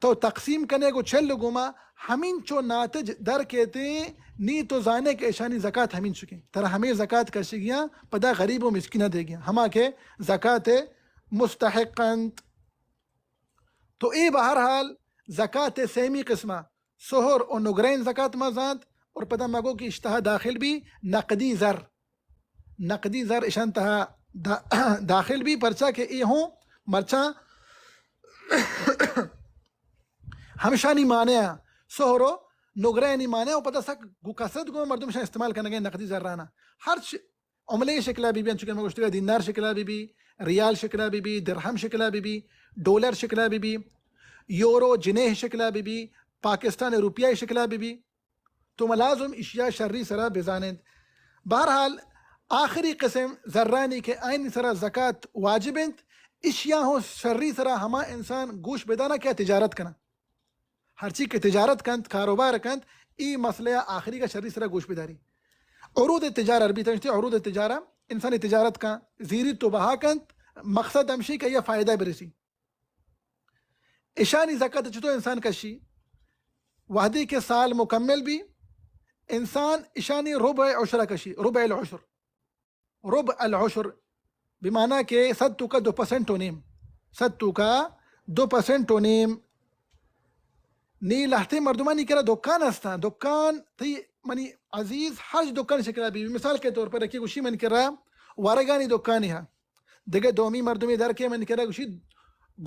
تو تقسیم کنے گو چل گوما، ہمینچو ناتج در کیتیں، نی تو زانے کہ اشانی زکات ہمینچکیں۔ ترا ہمیں زکات کشگیاں، پدا غریب و مسکینہ دیگیاں، ہما کہ زکات مستحق انت۔ تو اے بہرحال زکات سیمی قسمہ، سہر و نگرین زکات ما زانت، اور پدا ما گو کہ اشتہا داخل بی نقدی زر، نقدی زر اشان تہا دا-، داخل بی، پرچا کہ اے ہوں مرچاں ہمشانی معنی، سہر و نگرینی معنی، و پدا سک گو کثرت گو مردم شان استعمال کنگے نقدی زرانا۔ ہرچ عملے شکلا بی بی، انچو کہ ما گوشتگا دینار شکلا بی بی، ریال شکلا بی بی، درہم شکلا بی بی، ڈالر شکلا بی بی، یورو جنیہ شکلا بی بی، پاکستان روپیہ شکلا بی بی، تو ما لازم اشیا شری سرا بزانند۔ بہرحال، آخری قسم زرانی کہ آئین سرا زکات واجب انت، اشیا ہوں شری سرا ہما انسان گوش بدانا کہ تجارت کنا۔ ہرچی کہ تجارت کنت، کاروبار کنت، ای مسئلہ آخری کا شری سرا گوش بداری۔ عروض تجارہ، عربی تنشتے عروض تجارہ، انسانی تجارت کن، زیریت و بہا کنت، مقصد ہمشی کہ آئی فائدہ برسی۔ اشانی زکات چطور انسان کشی؟ وہدی کہ سال مکمل بی، انسان اشانی ربع عشرہ کشی، ربع العشر۔ ربع العشر بمعنی کہ صد توکا دو پرسنٹ و نیم، صد توکا دو پرسنٹ و نیم۔ نی لہتے مردمانی کرا دکان ہستاں، دکان تئی منی عزیز ہرچ دکان شکلا بی، مثال کے طور پر یکی گوشی من کرا ورگانی دکانی ہا، دگہ دومی مردمی در کے من کرا گوشی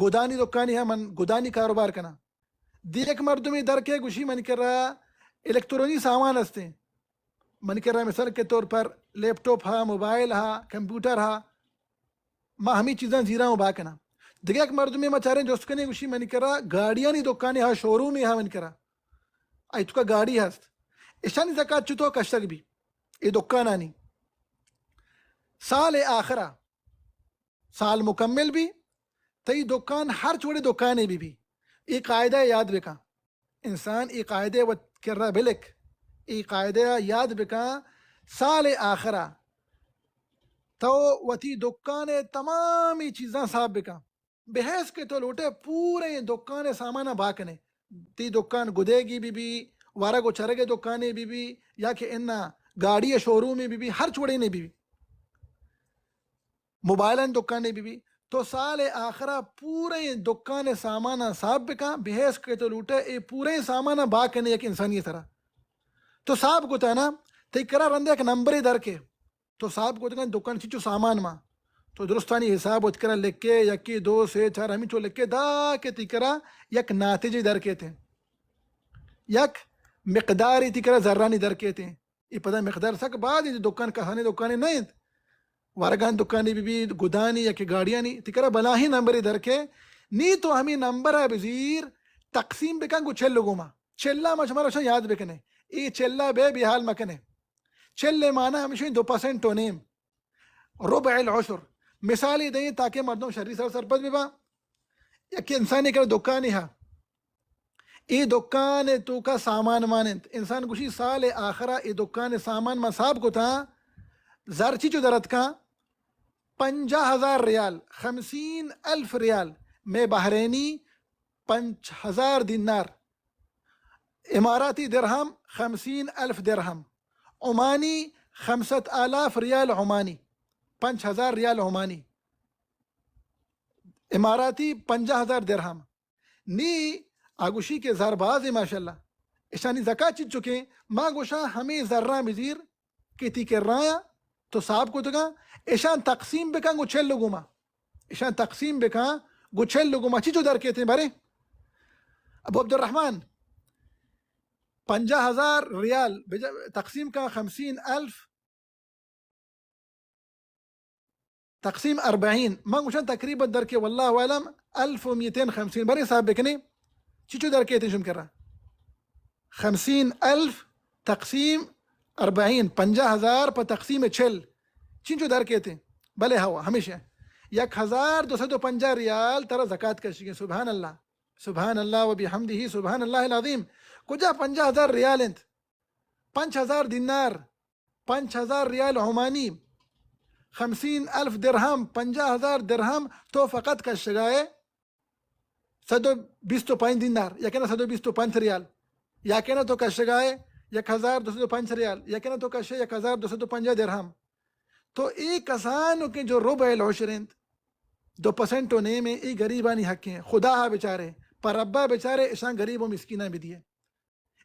گدانی دکانی ہا، من گدانی کاروبار کناں۔ دیگ مردمی در کے گوشی من کرا الیکترونی سامان ہستیں، من کرا مثال کے طور پر لیپ ٹاپ ہا، موبائل ہا، کمپیوٹر ہا، ما ہمیں چیزاں زیراں و بہا کناں۔ دگہ یک مردمے ما چاریں جست کنیں گوشی من کرا گاڑیانی دکانے ہا، شورومے ہا من کرا، آئی توکا گاڑی ہست۔ اشانی زکات چطور کشگ بی؟ اے دکانانی سال آخرا، سال مکمل بی، تئی دکان ہرچ وڑیں دکانے بی بی، اے قاعدہ یاد بکن۔ انسان اے قاعدہ وت کرا بلک، اے قاعدہ یاد بکن، سال آخرا تو وتی دکان تمامی چیزاں صاف بکن، بحیث کہ تو لوٹے پورے دکان سامان بہا کنے، تی دکان گدیگی بی بی، ورگ و چرگ دکانے بی بی، یا کہ انا گاڑی شورومے بی بی، ہرچ وڑینے بی بی۔ موبائلانی دکانے بی بی، تو سال آخرا پورے دکان ساماناں صاف بکن، بحیث کہ تو لوٹے اے پورے ساماناں بہا کنے یک انسانی سرا۔ تو صاف کتا نا، تئی کرا رند یک نمبرے در کے، تو صاف کتگن دکان چچو سامان ما، تو درستانی حساب وت کرا لکھے، یکی، دو، سے، چار، ہمینچو لکھے، دا کہ تئی کرا یک ناتجے در کیتے، یک مقدارے تئی کرا زرانی در کیتے۔ اے پدا مقدار سک باز انت، دکان کسانیں دکانے نہ انت۔ ورگانی دکانے بہ بیت، گدانی یا کہ گاڑیانی، تئی کرا بلاہیں نمبرے در کئے، نی تو ہمے نمبر ء بزیر، تقسیم بکن گوں چل ء گوما۔ چل ء ما شمارا شاں یاد بکنیں۔ اے چل ء بے بے حال مکنیں۔ چل ء معنی ہمیش انت دو پرسنٹ و نیم۔ ربع العشر۔ مثالے دئیں تاکہ مردم شری سر سرپد بباں۔ یک انسانے کرا دکانے ہا۔ اے دکان ء توکا سامان مان انت۔ انسان گوشی، سال ء آخرا اے دکان ء سامان ما صاف کتاں، زر چیچو در اتکاں؟ پنجاہ ہزار ریال، خمسین الف ریال، مئے بحرینی پنچ ہزار دینار، اماراتی درہم خمسین الف درہم، عمانی خمسة آلاف ریال عمانی، پنچ ہزار ریال عمانی، اماراتی پنجاہ ہزار درہم۔ نی آ گوشی کہ زر بازیں ماشاءاللہ۔ اشانی زکات چنچکیں؟ ما گوشاں ہمے زراں بزیر کہ تئی کرایاں تو صاف کتگاں، اشاں تقسیم بکن گوں چل ء گوما۔ اشاں تقسیم بکن گوں چل ء گوما۔ چنچو در کیتیں باریں؟ ابو عبدالرحمن، پنجاہ ہزار ریال بجا-، تقسیم کن خمسین الف تقسیم اربعین، من گوشاں تقریباً در کے واللہ اعلم الف و میتین خمسین، باریں حساب بکنیں، چنچو در کیتیں شم کرا؟ خمسین الف تقسیم اربعین، پنجاہ ہزار پہ تقسیم چل، چنچو در کیتیں؟ بلے ہوا، ہمیش ء یک ہزار دو سد و پنجاہ ریال ترا زکات کشگیں۔ سبحان اللہ، سبحان اللہ و بحمدہ، سبحان اللہ العظیم۔ کجا پنجاہ ہزار ریال انت؟ پنچ ہزار دینار، پنچ ہزار ریال عمانی، خمسین الف درہم، پنجاہ ہزار درہم تو فقط کشگائے سد و بیست و پنچ دینار، یا کہ نا سد و بیست و پنچ ریال، یا کہ نا تو کشگائے یک ہزار دو سد و پنچ ریال، یا کہ نا تو کشے یک ہزار دو سد و پنجاہ درہم۔ تو اے کسانو کہ جو ربع العشر انت، دو پرسنٹ و نیمے، اے غریبانی حق ہیں۔ خدا ہا بچارے، پر ربا بچارے، اشان غریب و مسکیناں بدیے۔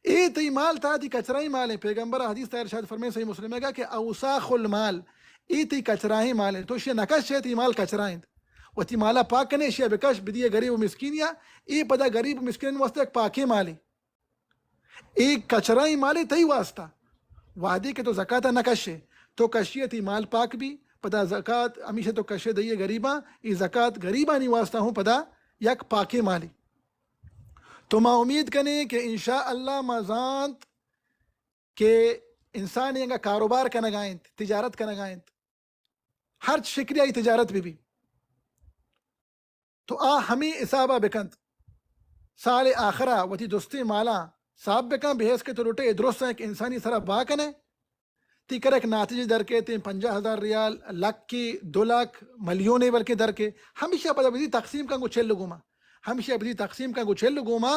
اے تئی مال تہا تئی کچرائیں مال انت۔ پیغمبر ء حدیث تہا ارشاد فرمائیں صحیح مسلم ء کہ اوساخ المال، اے تئی کچرائیں مال انت۔ تو اشی ء نہ کش ئے، تئی مال کچرا انت۔ وتی مال ء پاک کن ئے، اشی ء بکش، بدیے غریب و مسکینی ء۔ اے پدا غریب و مسکینانی واسطہ یک پاکیں مالے۔ اے کچرائیں مالے تئی واسطہ۔ وہدے کہ تو زکات ء نہ کش ئے، تو کشی ء تئی مال پاک بی، پدا زکات ہمیشہ تو کش ئے دئیے غریباں، اے زکات غریبانی واسطہ ہوں پدا یک پاکیں مالے۔ تو ما امید کنیں کہ انشاءاللہ ما زانت کہ انسانے انگا کاروبار کنگا انت، تجارت کنگا انت، ہرچ شکلی آئی تجارت بہ بی، تو آ ہمے حسابا بکنت۔ سال آخرا وتی درستیں مالاں صاف بکن، بحیث کہ تو لوٹے اے درستاں یک انسانی سرا بہا کنے، تئی کرا یک ناتجے در کیت، پنجاہ ہزار ریال، لکے، دو لکھ، ملیونے بلکیں در کیت، ہمیشی ءَ پدا بدی تقسیم کن گوں چل گوما، ہمیشی ءَ بدی تقسیم کن گوں چل گوما،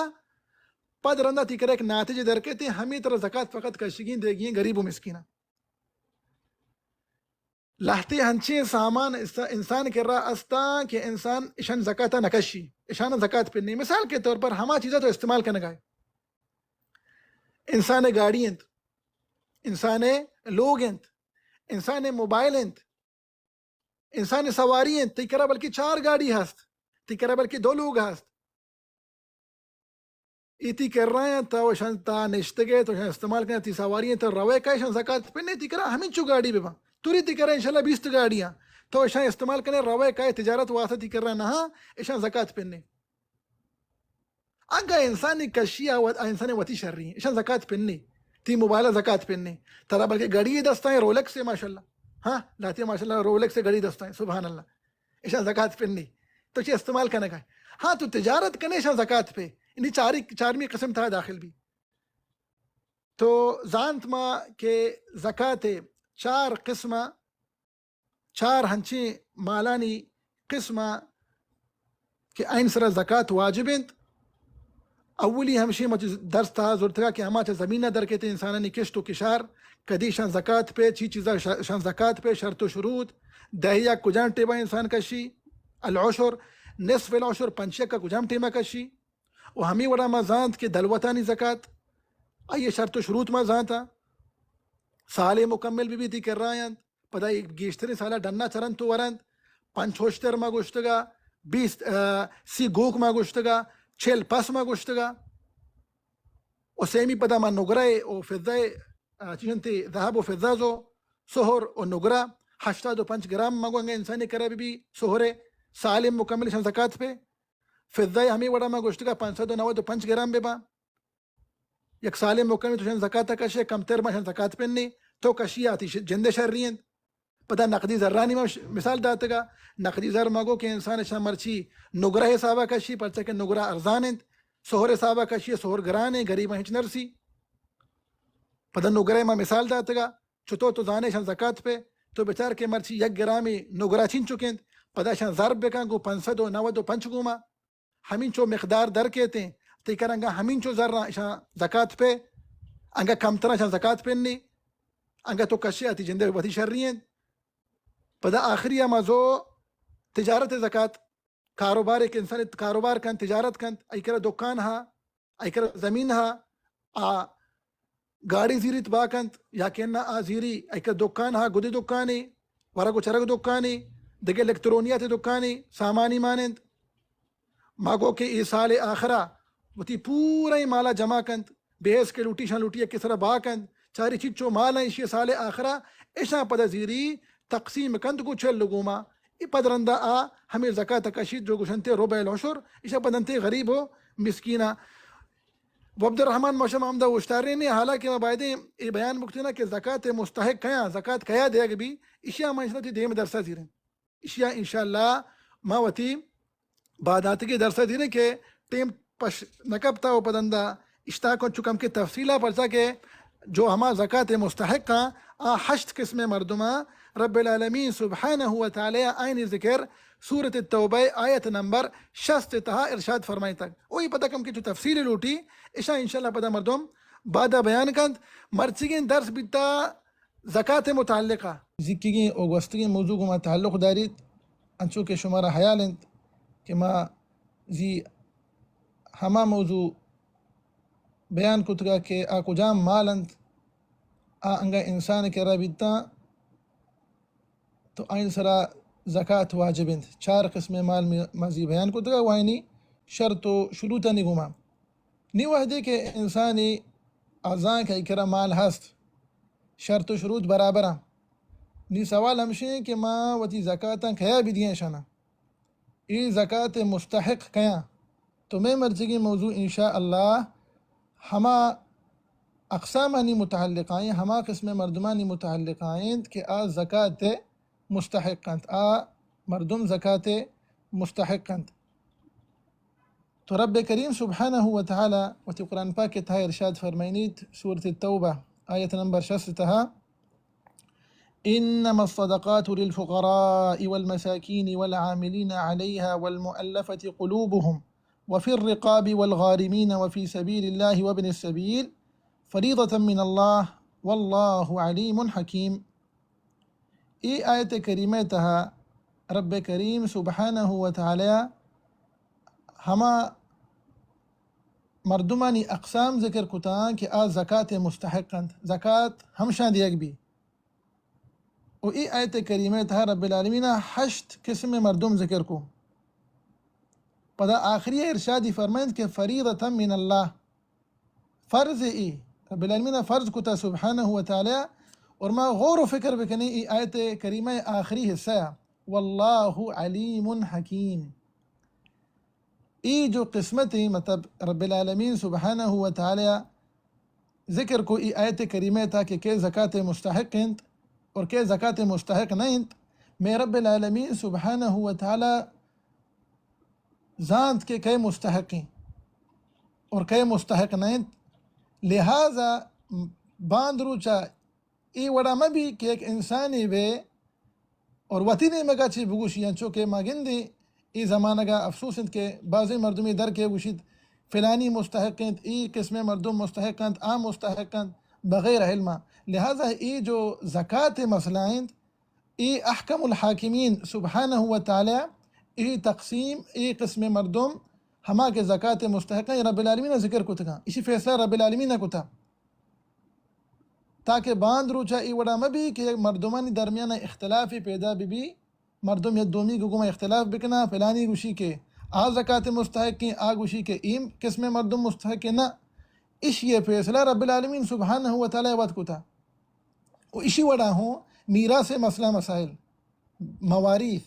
پد رندا تئی کرا یک ناتجے در کیت، ہمے ترا زکات فقط کشگی ایں، دیگی ایں غریب و مسکیناں۔ لہتے ہنچیں سامان اس-، انسان ءِ کرا استاں کہ انسان اشان زکات ءَ نہ کشی، اشان زکات پہ نی۔ مثال کے طور پر ہما چیزاں تو استعمال کنگا ئے۔ انسان ءِ گاڑی انت، انسان ءِ لوگ انت، انسان ءِ موبائل انت، انسان ءِ سواری انت، تئی کرا بلکہ چار گاڑی ہست، تئی کرا بلکہ دو لوگ ہست۔ اے تئی کرا انت، تو اشان تا نشتگ ئے، تو اشان استعمال کن ئے، تئی سواری انت، تو روئے کائے، اشان زکات پہ نی۔ تئی کرا ہمینچو گاڑی بہ باں، توری تئی کرا انشاءاللہ بیست گاڑی آں، تو اشان استعمال کن ئے، روئے کائے، تجارت واسطہ تئی کرا نہ آں، اشان زکات پہ نی۔ اگاں انسانے کشی، آ وت-، آ انسان وتی شری ایں، اشان زکات پہ نی۔ تئی موبائل ءَ زکات پہ نی۔ ترا بلکہ گھڑی دستا ایں، رولکس ایں، ماشاءاللہ۔ ہاں، لہتے ماشاءاللہ رولکس گھڑی دستا ایں، سبحان اللہ۔ اشان زکات پہ نی۔ تو چے استعمال کنگا ئے؟ ہاں، تو تجارت کن ئے، اشان زکات پہ۔ یعنی چاری-، چارمی قسم تہا داخل بی۔ تو زانت ما کہ زکات چار قسم، چار ہنچیں مالانی قسم کہ آئین سرا زکات واجب انت۔ اولی ہمشی ما چہ درس تہا زرتگا کہ ہما چہ زمین ءَ در کیت انسانانی کشت و کشار، کدی اشان زکات پہ، چی چیزا ش-، اشان زکات پہ، شرط و شروط، دہ یک کجام ٹیما انسان کشی، العشر، نصف العشر، پنچ یک کجام ٹیما کشی۔ و ہمے وڑا ما زانت کہ دلوتانی زکات، آئی شرط و شروط ما زانتا۔ سالے مکمل بہ بیت، تئی کرا انت، پدا اے گیشتریں سالا ڈنا چرنت و ورنت، پنچ ہشتر ما گوشتگا، بیست، آ، سی گوک ما گوشتگا، چل پس ما گوشتگا۔ و سیمی پدا ما نگرہ و فضہ، آ، چی انت، ذہب و فضہ زو، سہر و نگرہ، ہشتاد و پنچ گرام ما گو انگا انسانی کرا بہ بی سہرے، سالے مکمل اشان زکات پہ۔ فضہ ہمے وڑا ما گوشتگا پنچ سد و نود و پنچ گرام بہ باں۔ یک سالے مکمل تو اشان زکات کشے، کمتر ما اشان زکات پہ نی، تو کشی آ تئی ش-، جندے شری انت۔ پدا نقدی زرانی ما ش-، مثال داتگا، نقدی زر ما گو کہ انسان اشان مرچی نگرہ حسابا کشی، پرچا کہ نگرہ ارزان انت، سہر حسابا کشی، سہر گران انت، غریباں ہچ نرسی۔ پدا نگرہ ما مثال داتگا، چتو تو زانے اشان زکات پہ، تو بچار کہ مرچی یک گرامی نگرہ چینچک انت، پدا اشان ضرب بکن گو پنچ سد و نود و پنچ گوما۔ ہمینچو مقدار در کیتیں، تئی کرا انگا ہمینچو زراں اشان زکات پہ، انگا کمتراں اشان زکات پہ نی، انگا تو کشے آ تئی جندے وتی شری انت۔ پدا آخری ہما زو تجارت زکات، کاروبار، ایک انسان کاروبار کنت، تجارت کنت، آئی کرا دکان ہا، آئی کرا زمین ہا، آ گاڑی زیریت با کنت، یا کہ نہ آ زیری، ایکا دکان ہا، گدی دکانی، ورگ و چرگ دکانی، دگہ الیکترونیات دکانی، سامانی مانند۔ ما گو کہ اے سال آخرا وتی پورا مالا جمع کنت، بے حس کہ لوٹی شان لوٹی یکے سرا با کنت، چاری چچو مال ایشی سال آخرا، اشاں پدا زیری تقسیم کنت گو چل گوما۔ اے پد رندا آ ہمے زکات کشیت جو گوشنتے ربع العشر، اشاں پدنتے غریب و مسکینا۔ و عبدالرحمن، ما شما ہمدا اوشتارین ایں، حالانکہ ما بایدیں اے بیان بکتینا کہ زکات مستحق کیا، زکات کیا دیگ بی، اشیا ما انشاءاللہ وتی دیم درسا زیریں۔ اشیا انشاءاللہ ما وتی باداتگی درسا زیریں کہ ٹیم پش نکپتا و پدندا اشتاکوں چکم کہ تفصیلا، پرچا کہ جو ہما زکات مستحقاں، آ ہشت قسم مردماں رب العالمین سبحانہ و تعالی آئینی ذکر سورۃ التوبہ آیت نمبر شست تہا ارشاد فرمائیتگ۔ او اے پدا کم کہ چو تفصیل لوٹی، اشاں انشاءاللہ پدا مردم بعدا بیان کنت۔ مرچیگیں درس بیتا زکات متعلقہ۔ زیکگیں او گوستگیں موضوع گوں ما تعلق داریت، انچو کہ شمارا حیال انت کہ ما زی ہما موضوع بیان کتگا کہ آ کجام مال انت، آ انگا انسان کرا بیتاں، تو آئین سرا زکات واجب انت۔ چار قسم مال می-، ما زی بیان کتگا و آئینی شرط و شروطانی گوما۔ نی وہدے کہ انسانی آ زانت کہ آئی کرا مال ہست، شرط و شروط برابراں۔ نی سوال ہمشیں کہ ما وتی زکاتاں کیا بدیاں اشانا؟ اے زکات مستحق کیاں؟ تو مئے مرچیگیں موضوع انشاءاللہ ہما اقسامانی متعلقہ ایں، ہما قسم مردمانی متعلقہ انت کہ آ زکات مستحق انت، آ مردم زکات مستحق انت۔ تو رب کریم سبحانہ و تعالی وتی قرآن پاک تہا ارشاد فرمائنیت، سورۃ التوبہ، آیت نمبر شست تہا، إنما الصدقات للفقراء والمساكين والعاملين عليها والمؤلفة قلوبهم وفي الرقاب والغارمين وفي سبيل الله وابن السبيل فريضة من الله والله عليم حكيم. اے آیت کریمہ تہا رب کریم سبحانہ و تعالی ہما مردمانی اقسام ذکر کتاں کہ آ زکات مستحق انت، زکات ہمشاں دیگ بی۔ و اے آیت کریمہ تہا رب العالمین ہشت قسم مردم ذکر کو۔ پدا آخری ارشادی فرمائند کہ فریضة من اللہ، فرض ای، رب العالمین فرض کتا سبحانہ و تعالی۔ اور ما غور و فکر بکنیں ای آیت کریمہ آخری حصہ، واللہ علیم حکیم۔ ای جو قسمت ای، مطلب رب العالمین سبحانہ و تعالی ذکر کو ای آیت کریمہ تہا کہ کئے زکات مستحق انت اور کئے زکات مستحق نہ انت، مئے رب العالمین سبحانہ و تعالی زانت کہ کئے مستحق انت اور کئے مستحق نہ انت۔ لہذا باند روچا اے وڑا مہ بی کہ یک انسانے بے اور وتی نیمگا چی بگوشی، انچو کہ ما گندیں اے زمانگا افسوس انت کہ بعضی مردمی در کے گوشیت فلانی مستحق انت، اے قسم مردم مستحق انت، آ مستحق انت، بغیر علما۔ لہذا اے جو زکات مسئلہ انت، اے احکم الحاکمین سبحانہ و تعالی اے تقسیم، اے قسم مردم ہما کہ زکات مستحق انت، رب العالمین ذکر کتگاں، اشی فیصلہ رب العالمین کتا۔ تاکہ باند روچا اے وڑا مہ بی کہ یک مردمانی درمیان اختلافی پیدا بہ بی، مردم یک دومی گو گوما اختلاف بکنا، فلانی گوشی کہ آ زکات مستحق ہیں، آ گوشی کہ ایم قسم مردم مستحق ہیں۔ نہ، اشی فیصلہ رب العالمین سبحانہ و تعالی وت کتا۔ و اشی وڑا ہوں میراث مسئلہ مسائل، مواریث،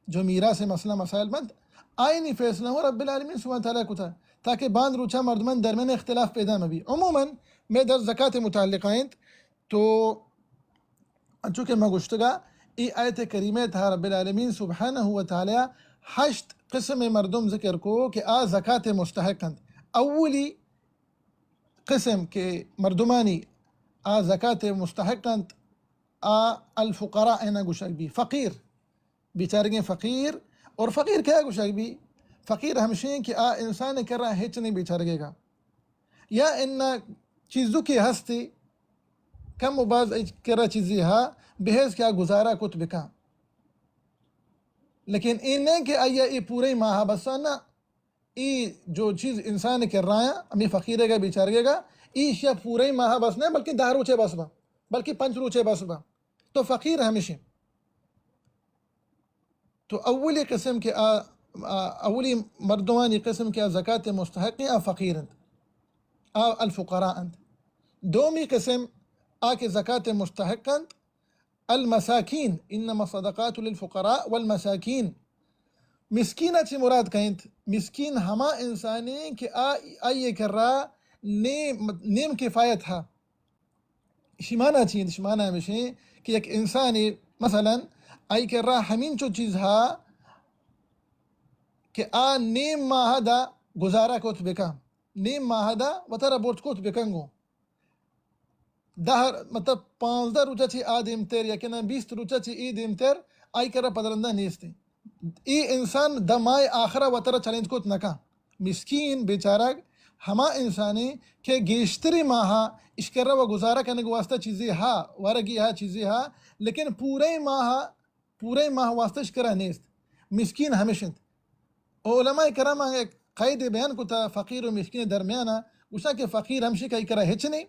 جو میراث مسئلہ مسائل بنت، آئینی فیصلہ ہوں رب العالمین سبحانہ و تعالی کتا، تاکہ باند روچا مردمان درمیان اختلاف پیدا مہ بی۔ عموماً میں در زکات متعلقہ انت، تو انچو کہ ما گوشتگا، ای آیت کریمہ تہا رب العالمین سبحانہ و تعالی ہشت قسم مردم ذکر کو کہ آ زکات مستحق انت۔ اولی قسم کہ مردمانی آ زکات مستحق انت، آ الفقراء اینا گوشگ بی، فقیر، بیچارگیں فقیر۔ اور فقیر کیا گوشگ بی؟ فقیر ہمشیں کہ آ انسان کرا ہچ نہیں بیچارگے گا، یا ان چیزو کے ہستی کم و باز ای کرا چیزی ہا، بحیث کہ آ گزارا کت بکا۔ لیکن این نہیں کہ آیا ای پورے ماہ بسا نہ، ای جو چیز انسان کرا یا ہمیں فقیرے گا، بیچارگے گا، ای شیا پورے ماہ بس نہ، بلکہ دہ روچے بس با، بلکہ پنچ روچے بس با۔ تو فقیر ہمشیں۔ تو اولی قسم کہ آ، آ، اولی مردمانی قسم کہ آ زکات مستحق ہیں، آ فقیر انت، آ الفقراء انت۔ دومی قسم آ کہ زکات مستحق انت، المساکین، انما الصدقات للفقراء والمساکین۔ مسکین چی مراد کہیں؟ مسکین ہما انسانی کہ آ، آئی کرا نیم، نیم کفایت ہا۔ اشی معنی چی انت؟ اشی معنی ہمیشیں کہ یک انسانے، مثلاً، آئی کرا ہمینچو چیز ہا کہ آ نیم ماہ دا گزارہ کت بکا، نیم ماہ دا وترا برت کت بکنگو۔ دہ، مطلب، پانزدہ روچا چی آ دیمتر، یا کہ نہ بیست روچا چی ای دیمتر، آئی کرا پدرندہ نیستی۔ ای انسان دمائے آخرا وترا چیلنج کت نکا۔ مسکین بیچارگ ہما انسانی کہ گیشتری ماہا اشکرا و گزارہ کنگ واسطہ چیزی ہا، ورگی ہا، چیزی ہا، لیکن پورے ماہ، پورے ماہ واسطہ اشکرا نیست۔ مسکین ہمش انت۔ و علماء کرام ایک قید بیان کتا فقیر و مسکین درمیانا، گوشا کہ فقیر ہمشی کہ ای کرا ہچ نہیں،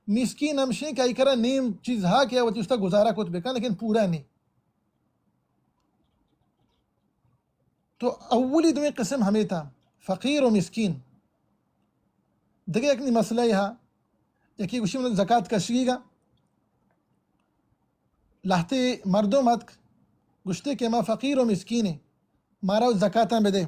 مسکین ہمشی کہ ای کرا نیم چیز ہا کہ وتی استا گزارہ کت بکن، لیکن پورا نہیں۔ تو اولی دوئیں قسم ہمے تا، فقیر و مسکین۔ دگہ یک نی مسئلہ ہا، یکی گوشی من زکات کشگی گا، لہتے مردم اتک، گوشتے کہ ما فقیر و مسکین ہیں، مارا زکاتاں بدے۔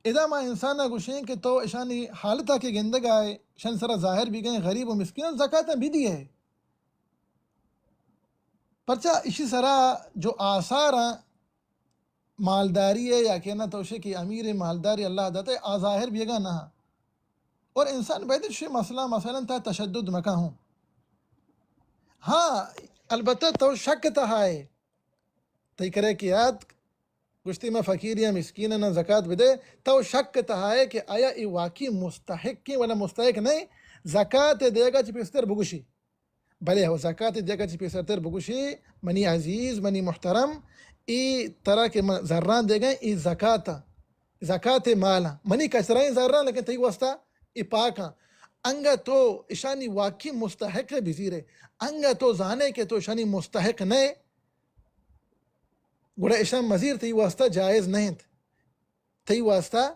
ادا ما انسان گوشیں کہ تو اشانی حالتا کہ گندگا ہے، شن سرا ظاہر بھی گئے غریب و مسکین، زکاتاں بھی دیے۔ پرچا اشی سرا جو آثار ہیں، مالداری ہے یا کہ نہ، تو شے کہ امیر مالداری اللہ داتے، آ ظاہر بیگا نہ۔ اور انسان باید شے مسئلہ مثلاً تا تشدد مکا ہوں۔ ہاں، البتہ تو شک تہا ئے، تئی کرا کہ آتک، گوشتی، من فقیرے آں، مسکین آں، زکات بدے، تو شک تہا ئے کہ آیا اے واقعی مستحق ایں ولا مستحق نہ ایں؟ زکات دیگا چہ پیسرتر بگوشی۔ بلے ہو، زکات دیگا چہ پیسرتر بگوشی، منی عزیز، منی محترم، اے ترا کہ من زراں دیگاں، اے زکات آں، زکات مال آں، منی کچرائیں زراں، لیکن تئی واسطہ اے پاک آں۔ انگا تو اشانی واقعی مستحق بزیرے، انگا تو زانے کہ تو اشانی مستحق نہ ئے، گڑا اشاں مزیر، تئی واسطہ جائز نہ انت۔ تئی واسطہ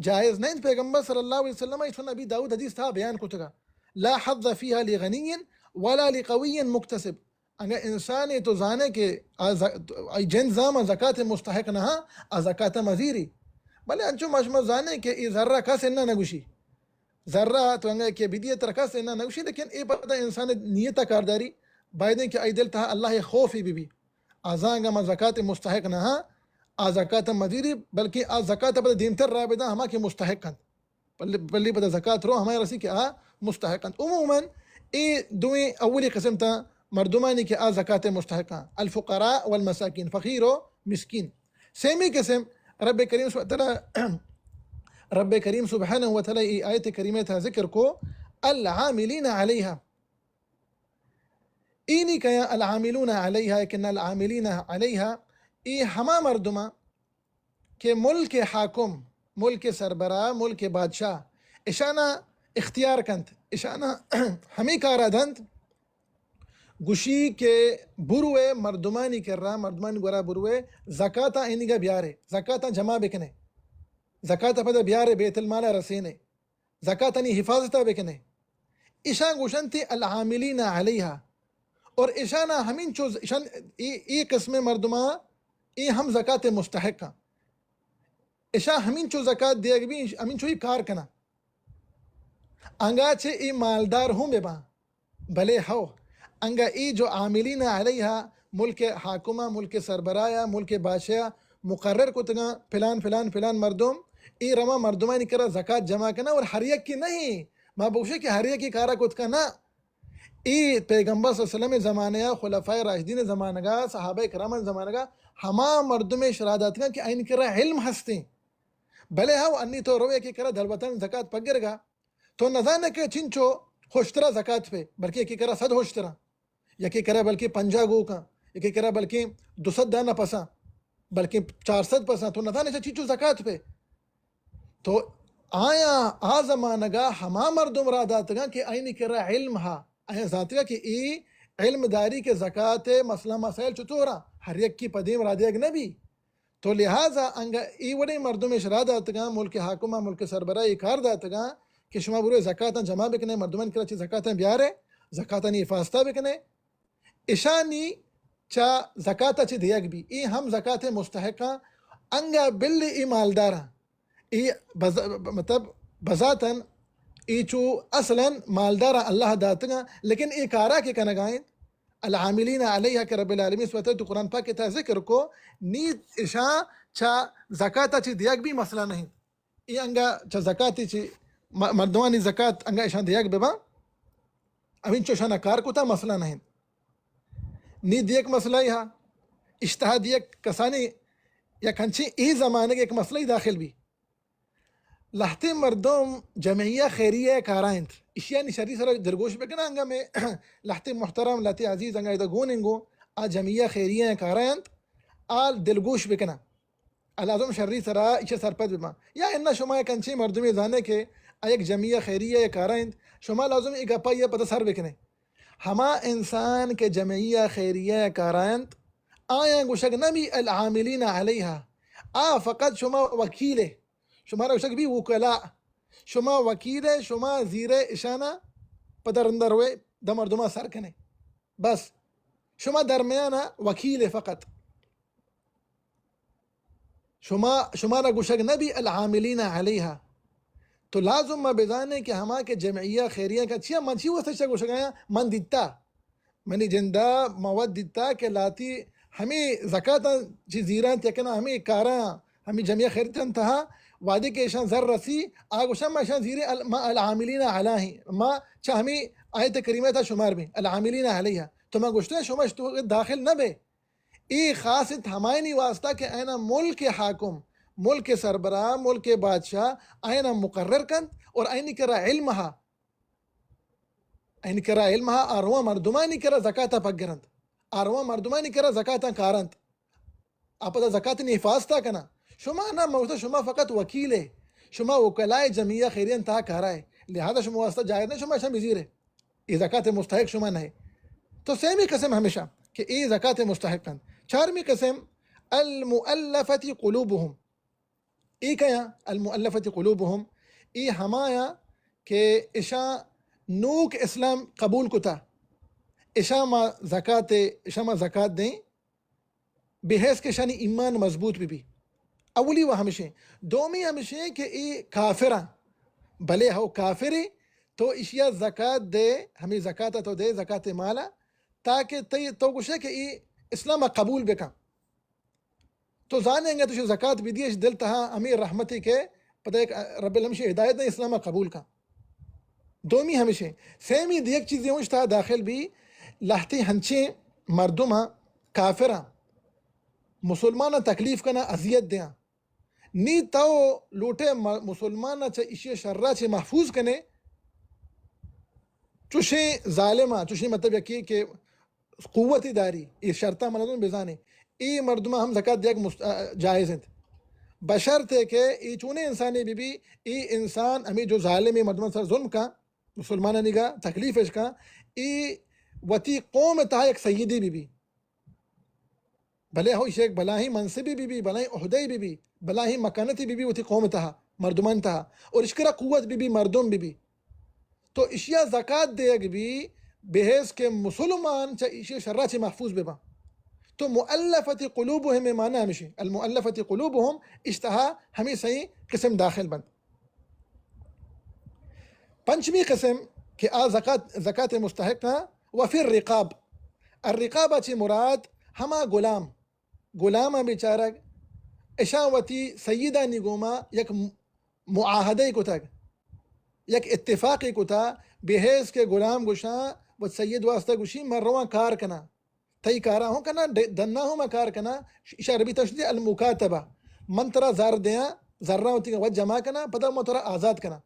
جائز نہ انت۔ پیغمبر صلی اللہ علیہ وسلم، ایشون ابی داؤد حدیث تہا بیان کتگا، لا حظ فیها لغنی ولا لقوی مکتسب۔ اگاں انسانے تو زانے کہ آ ز-، آئی جند زاماں زکات مستحق نہ، آ زکات مزیری۔ بلے انچو ما شما زانے کہ اے زرہ کس انا نہ گوشی۔ زرہ تو انگا کہ بدیے ترا کس انا نہ گوشی، لیکن اے پدا انسان نیت کارداری، بایدیں کہ آئی دل تہا اللہ خوفی بی بی۔ آ زانگا ما زکات مستحق نہ ہاں، آ زکات مزیری، بلکہ آ زکات پدا دیمتر را بداں ہما کہ مستحق انت۔ بلے، بلے پدا زکات رو ہمیں رسی کہ آ مستحق انت۔ عموماً اے دوئیں اولی قسم تا مردمانی کہ آ زکات مستحق انت، الفقراء والمساکین، فقیر و مسکین۔ سیمی قسم، رب کریم سبحانہ وتعالی، رب کریم سبحانہ وتعالی اے آیت کریمہ تا ذکر کو، العاملین علیہا۔ اینی کیا العاملون علیہا، کہ نہ العاملین علیہا، اے ہما مردماں کہ ملک حاکم، ملک سربراہ، ملک بادشاہ اشانا اختیار کنت، اشانا ہمیں کارا دنت، گوشی کہ بروے مردمانی کرا، مردمانی گورا بروے، زکاتا اینگا بیارے، زکاتا جمع بکنے، زکاتا پدا بیارے، بیت المالا رسینے۔ زکاتانی حفاظت ء بکنے۔ ایشاں گوشنتی العاملین علیہا۔ اور ایشانا ہمینچو ز-، ایشان اے، اے قسم مردماں اے ہم زکات مستحق ہیں۔ ایشاں ہمینچو زکات دیگ بھی، ہمینچو ہی کار کنا۔ انگا چہ اے مالدار ہوں بباں۔ بلے ہو، انگا اے جو عاملین علیہا، ملک حاکمہ، ملک سربراہ، ملک بادشاہ مقرر کتگاں، پلان، پلان، پلان مردم، اے رواں مردمانی کرا زکات جمع کنا اور ہر یک کی نہیں، ما بوشے کہ ہر یک کی کارا کت کنا۔ اے پیغمبر صلی اللہ علیہ وسلم زمانہ، خلفائے راشدین زمانگا، صحابہ کرام زمانگا، ہما مردم شراداتگاں کہ این کرا علم ہستیں۔ بلے ہو، انی تو روے کہ کرا دلوتن زکات پگرگا، تو نزانے کہ چنچو ہوشترا زکات پہ، بلکہ یکے کرا صد ہوشترا، یکے کرا بلکہ پنجاہ گوکاں، یکے کرا بلکہ دو سد دانا پساں، بلکہ چار سد پساں، تو نزانے چا چنچو زکات پہ۔ تو آیا آ زمانگا ہما مردم را داتگاں کہ آئینی کرا علم ہا، آیا زانتگا کہ اے علم داری کہ زکات مسئلہ مسائل چطورا، ہر یک کی پدیم را دیگ نبی۔ تو لہذا انگا اے وڑیں مردم اش را داتگاں، ملک حاکماں، ملک سربراہ اے کار داتگاں کہ شما برو زکاتاں جمع بکنے، مردمان کرا چہ زکاتاں بیارے، زکاتانی حفاظتہ بکنے، اشانی چا زکاتا چہ دیگ بی، اے ہم زکات مستحقاں۔ انگا بل اے مالداراں، اے بز-، مطلب بذاتاً اے چو اصلاً مالداراں اللہ داتگاں، لیکن اے کارا کہ کنگائیں، العاملین علیہا کہ رب العالمین سبحانہ وتعالی تو قرآن پاک تا ذکر کو، نی اشاں چا زکاتا چہ دیگ بی مسئلہ نہیں۔ اے انگا چا زکاتی چہ م-، مردمانی زکات انگا اشاں دیگ بباں، ہمینچو اشانا کار کتا مسئلہ نہیں۔ نی دیگ مسئلہ ہا، اشتہا دیگ کسانی یک ہنچیں اے زمانگ یک مسئلہ داخل بی۔ لہتے مردم جمعیہ خیریہ کارا انت۔ اشیانی شری سرا دلگوش بکناں، انگا میں لہتے محترم، لہتے عزیز انگا ادا گون انگو، آ جمعیہ خیریہ کارا انت، آ دلگوش بکناں۔ لازم شری سرا ایشی سرپد بباں۔ یا انا شما یک انچیں مردمے زانے کہ آ یک جمعیہ خیریہ کارا انت، شما لازم اے گپا یا پتہ سر بکنے۔ ہما انسان کہ جمعیہ خیریہ کارا انت، آیاں گوشگ نبی العاملین علیہا، آ فقط شما وکیلے۔ شمارا گوشگ بی وکلاء۔ شما وکیلے، شما زیرے اشانا پدا رندا روے داں مردما سر کنے۔ بس۔ شما درمیانا وکیلے فقط۔ شما، شمارا گوشگ نبی العاملین علیہا۔ تو لازم ما بزانے کہ ہما کہ جمعیہ خیریہ کا چیا من چی واسطہ چا گوشگ آیا من دیتا۔ منی جندا ما وت دیتا کہ لاتی ہمے زکاتاں چی زیرانت یکنا ہمے کاراں، ہمے جمعیہ خیریتاں تہا وہدے کہ اشاں زر رسی، آ گوشاں ما اشاں زیرے ال-، ما العاملین علیہ، ما چا ہمے آیت کریمہ تا شمار بیں، العاملین علیہ۔ تو ما گوشتے شما اشی توکا داخل نہ بے۔ اے خاص انت ہمائنی واسطہ کہ آیانا ملک حاکم، ملک سربراہ، ملک بادشاہ آیانا مقرر کنت اور آیانی کرا علم ہا، آیانی کرا علم ہا، آ رواں مردمانی کرا زکاتا پگرنت، آ رواں مردمانی کرا زکاتاں کارنت۔ آ پدا زکاتانی حفاظتا کنا۔ شما نہ، من گوشتا شما فقط وکیلے، شما وکلائے جمعیہ خیریہ تہا کارائے، لہذا شما واسطہ جائز نہ شما اشاں بزیرے۔ اے زکات مستحق شما نہ۔ تو سیمی قسم ہمیشہ کہ اے زکات مستحق انت۔ چارمی قسم، المؤلفة قلوبهم۔ اے کیا؟ المؤلفة قلوبهم، اے ہمایا کہ اشاں نوک اسلام قبول کتا، اشاں ما زکات، اشاں ما زکات دیں، بحیث کہ اشانی ایمان مضبوط بہ بی۔ اولی و ہمشیں۔ دومی ہمشیں کہ اے کافراں، بلے ہو کافرے، تو اشیا زکات دے، ہمیں زکات تو دے، زکات مالا، تاکہ تئی، تو گوشے کہ اے اسلام قبول بکن۔ تو زانے انگا تو زکات بدیش دل تہا ہمیں رحمتے کہ پدا ایک رب العالمین ہدایت دے اسلام قبول کن۔ دومی ہمیشیں۔ سیمی دیگ چیزے اونش تہا داخل بی، لہتے ہنچیں مردم ہاں، کافر ہاں، مسلمان ہاں تکلیف کنا، اذیت دیاں۔ نی تو لوٹے م-، مسلمان چہ اشی شرا چہ محفوظ کنے، چوشیں ظالم ہاں، چوشیں مطلب یکی کہ قوتی داری، اے شرطاں مردم بزانے، اے مردم ہم زکات دیگ مست-، آ، جائز انت۔ بشرطے کہ اے چونیں انسانے بی بی، اے انسان ہمیں جو ظالم اے مردم سر ظلم کا، مسلمانانی گا تکلیف اش کا، اے وتی قوم تہا یک سیدی بی بی۔ بلے ہو ایشی یک بلاہیں منصبی بی بی، بلاہیں عہدے بی بی، بلاہیں مکانتی بی بی وتی قوم تہا، مردمان تہا، اور اشکرا قوت بی بی، مردم بی بی۔ تو اشیا زکات دیگ بی، بحیث کہ مسلمان چہ اشی شرا چہ محفوظ ببا۔ تو مؤلفة قلوبهم معنی ہمیشی، المؤلفة قلوبهم اشتہا ہمیں سئیں قسم داخل بند۔ پنچمی قسم کہ آ زکات، زکات مستحق ہاں، وفي الرقاب۔ الرقاب چہ مراد ہما غلام، غلام بیچارگ، اشاں وتی سیدانی گوما یک معاہدہ کتگ، یک اتفاقے کتا، بحیث کہ غلام گوشاں، وت سید واسطہ گوشی، من رواں کار کناں، تئی کارا ہوں کناں، ڈ-، ڈنا ہوں من کار کناں، ش-، اشاں عربی تشتی المکاتبہ، من ترا زر دیاں، زراں وتی وت جمع کناں، پدا من ترا آزاد کناں۔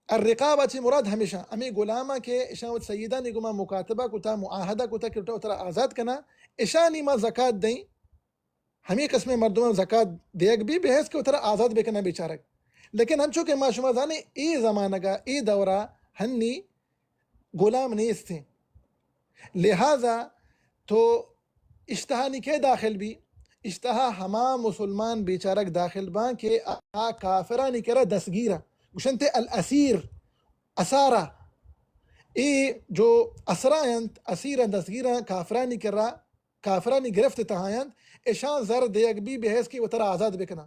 الرقاب چہ مراد ہمیشاں، ہمیں غلاماں کہ اشاں وت سیدانی گوما مکاتبہ کتا، معاہدہ کتا کہ وترا آزاد کناں، اشانی ما زکات دیں، ہمیں قسم مردماں زکات دیگ بی بحیث کہ وترا آزاد بکناں بیچارگ۔ لیکن ہنچو کہ ما شما زانیں، اے زمانگا، اے دورا ہنی غلام نیستیں۔ لہذا تو اشتہانی کے داخل بی؟ اشتہا ہما مسلمان بیچارگ داخل باں کہ آ کافرانی کرا دستگیرا، گوشنتے الاسیر، اسارا۔ اے جو اسرا انت، اسیرا، دستگیرا، کافرانی کرا، کافرانی گرفت تہا انت، اشاں زر دیگ بی بحیث کہ وترا آزاد بکناں۔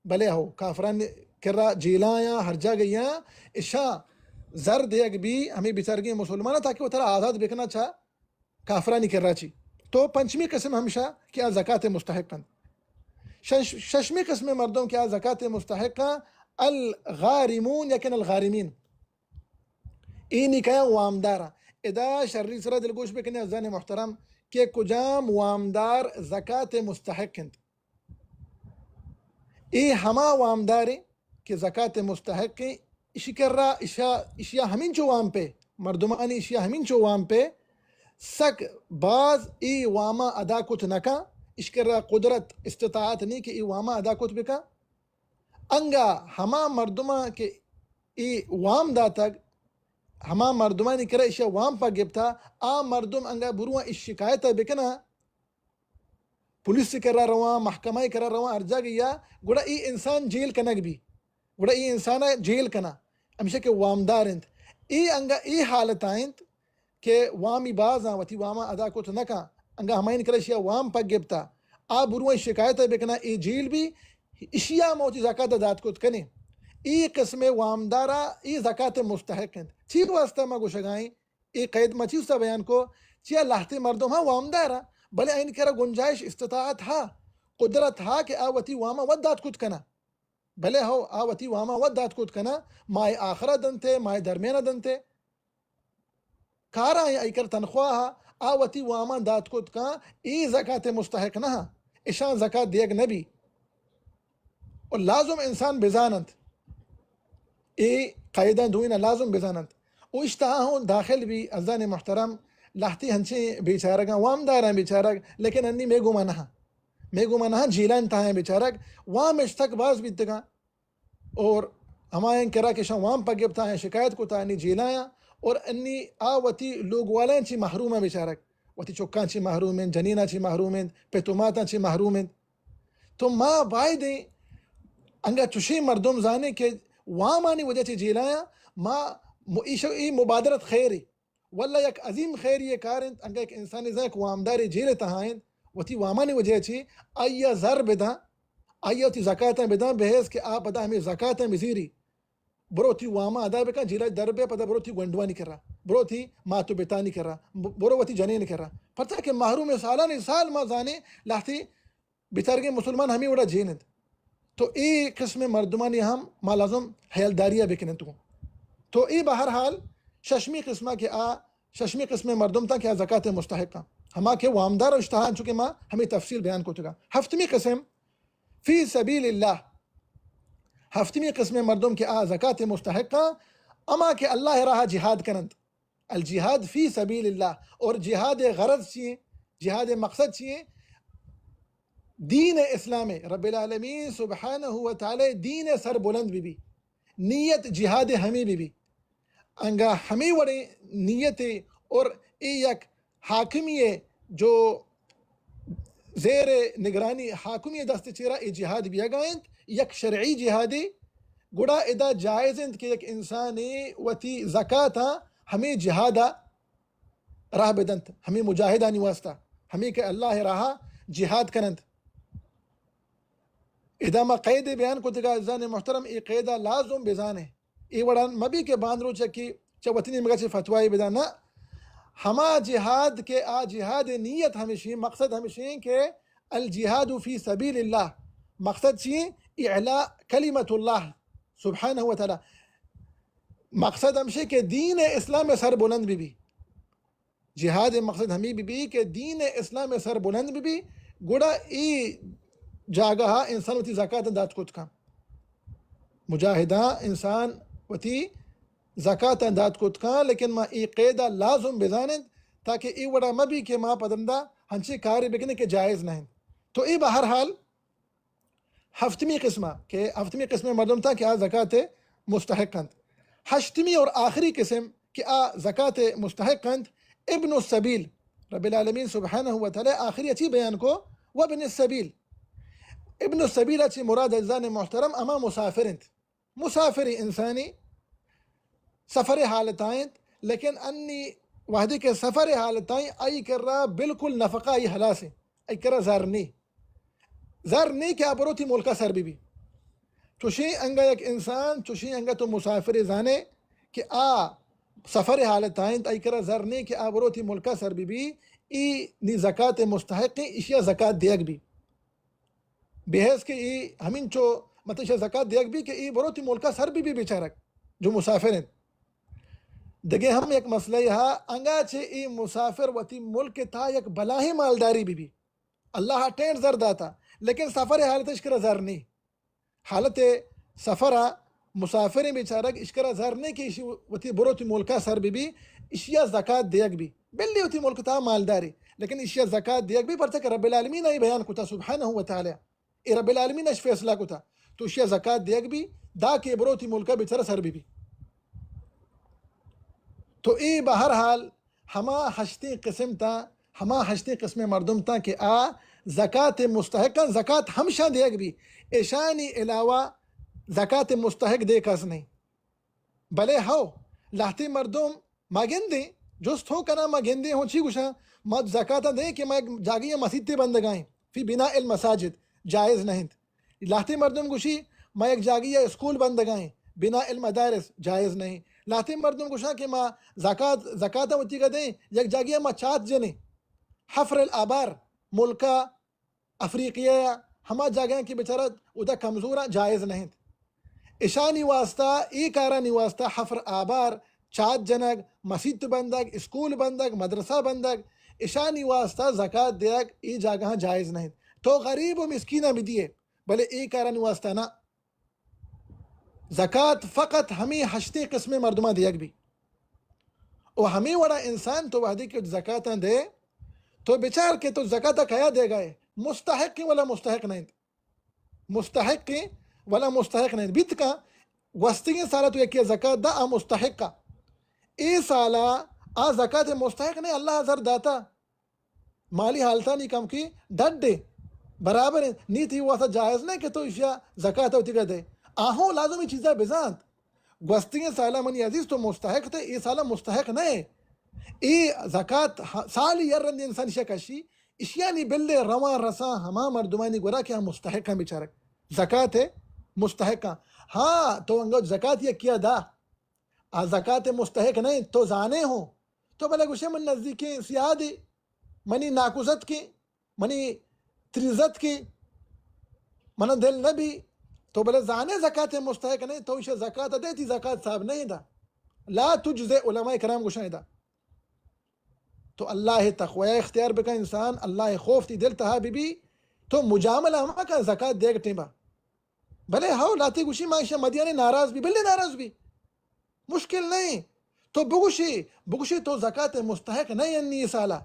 بلے ہو، کافرانی کرا جیلاں یا ہر جاگہ یا اشاں زر دیگ بی ہمیں بیچارگیں مسلماناں تاکہ وترا آزاد بکناں چہ کافرانی کرا چی۔ تو پنچمی قسم ہمشا کہ آ زکات مستحق انت۔ شش-، ششمی قسم مردم کہ آ زکات مستحق انت، الغارمون یا کن الغارمین۔ اے نکایا وامدار۔ ادا شری سرا دلگوش بکنے عزیزان محترم کہ کجام وامدار زکات مستحق انت۔ اے ہما وامداریں کہ زکات مستحقیں، اشی کرا اشا، اشیا ہمینچو وام پہ، مردمانی اشیا ہمینچو وام پہ، سک باز اے واما ادا کت نکا، اش کرا قدرت، استطاعت نی کہ اے واما ادا کت بکا۔ انگا ہما مردماں کہ اے وام داتگ، ہما مردمانی کرا اشیا وام پہ گپتا، آ مردم انگا برواں اش شکایت بکنا، پولیس کرا رواں، محکمہ کرا رواں، ہر جاگہ یا، گڑا اے انسان جیل کنگ بی، گڑا اے انسان جیل کنا، ہمیشہ کہ وامدار انت۔ اے انگا اے حالت انت کہ وامی بازاں وتی واما ادا کت نہ کن، انگا ہمائین کرا اشیا وام پہ گپتا، آ برواں شکایت بکنا، اے جیل بی، اشیا ما وتی زکات دات کت کنیں۔ اے قسم وامدارا اے زکات مستحق انت۔ چی واسطہ ما گوشگائیں؟ اے قید ما چی واسطہ بیان کو؟ چیا لہتے مردم ہا وامدار ہا، بلے آئین کرا گنجائش، استطاعت ہا، قدرت ہا کہ آ وتی واما وت دات کت کنا۔ بلے ہو، آ وتی واما وت دات کت کنا، ماہ آخرہ دنتے، ماہ درمیانہ دنتے۔ کاراں، آئی کر تنخواہ، آ وتی وامان دات کت کن، اے زکات مستحق نہ، اشان زکات دیگ نبی۔ و لازم انسان بزاننت، اے قاعدہ دوئینا لازم بزاننت۔ و اشتہا ہوں داخل بی، عزیزان محترم، لہتی ہنچیں بیچارگاں، وامداراں بیچارگ، لیکن انی مے گوما نہ، مے گوما نہ، جیلان تہا بیچارگ، وام اشتک باز بیتگاں۔ اور ہمایان کرا کہ شان وام پہ گپتا ہیں، شکایت کتا، انی جیلایاں۔ اور انی آ وتی لوگ والایاں چی محروم ہیں بیچارگ، وتی چکاں چی محروم ہیں، جنیناں چی محروم ہیں، پت و ماتاں چی محروم ہیں۔ تو ما بایدیں انگا چشیں مردم زانیں کہ وامانی وجہ چی جیلایاں، ما م-، ایش-، ای مبادرت خیری۔ واللہ یک عظیم خیری کار انت، انگا یک انسانی زانیں کہ وامداری جیل تہا انت، وتی وامانی وجہ چی آئی ء زر بداں، آئی ء وتی زکاتاں بداں، بحیث کہ آ پدا ہمیں زکاتاں بزیری، برو وتی واما ادا بکن، جیلا در بیا، پدا برو وتی گونڈوانی کرا، برو وتی مات و بتانی کرا، ب-، برو وتی جنین کرا۔ پرچا کہ محروم سالانی سال ما زانیں لہتی بچارگیں مسلمان ہمیں وڑا جین انت۔ تو اے قسم مردمانی ہم ما لازم حیالداری ء بکنن تو۔ تو اے بہرحال ششمی قسم کہ آ، ششمی قسم مردم تاں کہ آ زکات مستحق آں۔ ہما کہ وامدار اشتہا، چونکہ ما ہمیں تفصیل بیان کتگا۔ ہفتمی قسم فی سبیل اللہ۔ ہفتمی قسم مردم کہ آ زکات مستحق آں، اما کہ اللہ راہ جہاد کننت۔ الجہاد فی سبیل اللہ۔ اور جہاد غرض چی ہیں؟ جہاد مقصد چی ہیں؟ دین اسلام، رب العالمین سبحانہ و تعالی دین سر بلند بی بی، نیت جہاد ہمیں بی بی۔ انگا ہمیں وڑیں نیت اور اے یک حاکمی جو زیر نگرانی حاکمی دست چیرا اے جہاد بیگا انت، یک شرعی جہادی، گڑا ادا جائز انت کہ یک انسانی وتی زکاتا ہمیں جہادا راہ بدنت، ہمیں مجاہدانی واسطہ، ہمیں کہ اللہ راہا جہاد کننت۔ ادا ما قید بیان کتگا، عزیزان محترم، اے قیدا لازم بزانے۔ اے وڑا مبی کہ باندروچ یکی چہ وتی نیمگا چہ فتوائی بدان، نہ۔ ہما جہاد کہ آ جہاد نیت ہمشی، مقصد ہمشی کہ الجہاد فی سبیل اللہ۔ مقصد چی؟ اعلاء کلمت اللہ سبحانہ و تعالی۔ مقصد ہمشی کہ دین اسلام سر بلند بی بی۔ جہاد مقصد ہمیں بہ بی کہ دین اسلام سر بلند بہ بی، گڑا اے جاگہ انسان وتی زکات دات کت کن۔ مجاہداں انسان وتی زکات دات کت کن، لیکن ما اے قیدا لازم بزانیں تاکہ اے وڑا مہ بی کہ ما پدرندا ہنچے کارے بکنیں کہ جائز نہ انت۔ تو اے بہرحال ہفتمی قسم کہ ہفتمی قسم مردم تا کہ آ زکات مستحق انت۔ ہشتمی اور آخری قسم کہ آ زکات مستحق انت، ابن السبیل۔ رب العالمین سبحانہ و تعالی آخری اچی بیان کو، وابن السبیل۔ ابن السبیل اچی مراد عزیزان محترم اما مسافر انت۔ مسافر انسانی سفر حالت آئیں، لیکن انی وہدے کہ سفر حالت آئیں، آئی کرا بالکل نفقہ آئی حلاس ہیں، آئی کرا زر نی، زر نی کہ آ بروتی ملکا سر بی بی۔ چوشیں انگا یک انسان، چوشیں انگا تو مسافر زانے کہ آ سفر حالت آئیں، آئی کرا زر نی کہ آ بروتی ملکا سر بی بی، ای نی زکات مستحق ہیں، اشیا زکات دیگ بی۔ بحیث کہ ای ہمینچو مطلب ایشی زکات دیگ بی کہ ای بروتی ملکا سر بی بی بیچارگ جو مسافر انت۔ دگہ ہم یک مسئلہ ہا، انگا چہ ای مسافر وتی ملک تا یک بلاہیں مالداری بی بی، اللہ ٹینٹ زر داتا، لیکن سفر حالت اش کرا زر نی۔ حالت سفر مسافر بیچارگ اش کرا زر نی کہ اشی وتی بروتی ملکا سر بی بی، اشیا زکات دیگ بی۔ بلی وتی ملک تا مالداری، لیکن اشیا زکات دیگ بی، پرچہ کہ رب العالمین آئی بیان کتا سبحانہ و تعالی۔ اے رب العالمین اش فیصلہ کتا، تو اشیا زکات دیگ بی، دا کہ برو تی ملکا بیچارہ سر بی بی۔ تو اے بہرحال ہما ہشتیں قسم تا، ہما ہشتیں قسم مردم تا کہ آ زکات مستحقاں، زکات ہمشاں دیگ بی، اشانی علاوہ زکات مستحق دے کس نہیں۔ بلے ہو، لہتے مردم ما گندیں، جست ہوں کناں، ما گندیں ہوں چی گوشاں، ما زکاتاں دیں کہ ما یک جاگہے مسیتے بندگائیں، فی بناء المساجد، جائز نہ انت۔ لہتے مردم گوشی، ما یک جاگہے اسکول بندگائیں، بناء المدارس، جائز نہیں۔ لہتے مردم گوشاں کہ ما زکات، زکاتاں وتی گا دیں، یک جاگہے ما چات جنیں، حفر الآبار، ملکا افریقیہ ء ہما جاگہاں کہ بچارت اودا کمزوراں جائز نہ انت۔ اشانی واسطہ، اے کارانی واسطہ حفر آبار، چات جنگ، مسیت بندگ، اسکول بندگ، مدرسہ بندگ، اشانی واسطہ زکات دیگ اے جاگہاں جائز نہ انت۔ تو غریب و مسکیناں بدیے، بلے اے کارانی واسطہ نہ۔ زکات فقط ہمے ہشتیں قسمیں مردماں دیگ بی۔ و ہمے وڑا انسان تو وہدے کہ زکاتاں دے، تو بچار کہ تو زکات کیا دیگا ئے، مستحق ولا مستحق نہ انت۔ مستحق ولا مستحق نہ انت۔ بیت کن گوستگیں سالا تو یکے زکات دا، آ مستحق۔ اے سالا آ زکات مستحق نہ، اللہ زر داتا۔ مالی حالتانی کمکی ڈڈ انت، برابر انت، نی تئی واسطہ جائز نہ کہ تو ایشیا زکات وتیگا دے۔ آہوں لازم اے چیزا بزانت۔ گوستگیں سالا منی عزیز تو مستحق تے، اے سالا مستحق نہ اے۔ اے زکات ہ-، سالی یر رندی انسان ایشیا کشی، ایشیانی بلے رواں رساں ہما مردمانی گورا کہ آ مستحقاں بیچارگ۔ زکات مستحقاں۔ ہاں، تو انگا زکات یکیا دا۔ آ زکات مستحق نہ انت، تو زانے ہوں۔ تو بلے گوشے من نزدیکیں سیادے، منی ناکوزتکیں، منی تریزتکیں، منا دل نہ بی۔ تو بلے زانے زکات مستحق نہ انت، تو ایشی زکات دے، تئی زکات صاحب نہ انت دا۔ لا تجزئ، علماء کرام گوشاں دا۔ تو اللہ تقوی اختیار بکن انسان، اللہ خوف تئی دل تہا بی بی، تو مجاملہ ہما کن زکات دیگ ٹیما۔ بلے ہو، لاتے گوشی ما ایشاں مدیانے، ناراض بی، بلے ناراض بی۔ مشکل نہیں۔ تو بگوشی، بگوشی تو زکات مستحق نہ انی اے سالا۔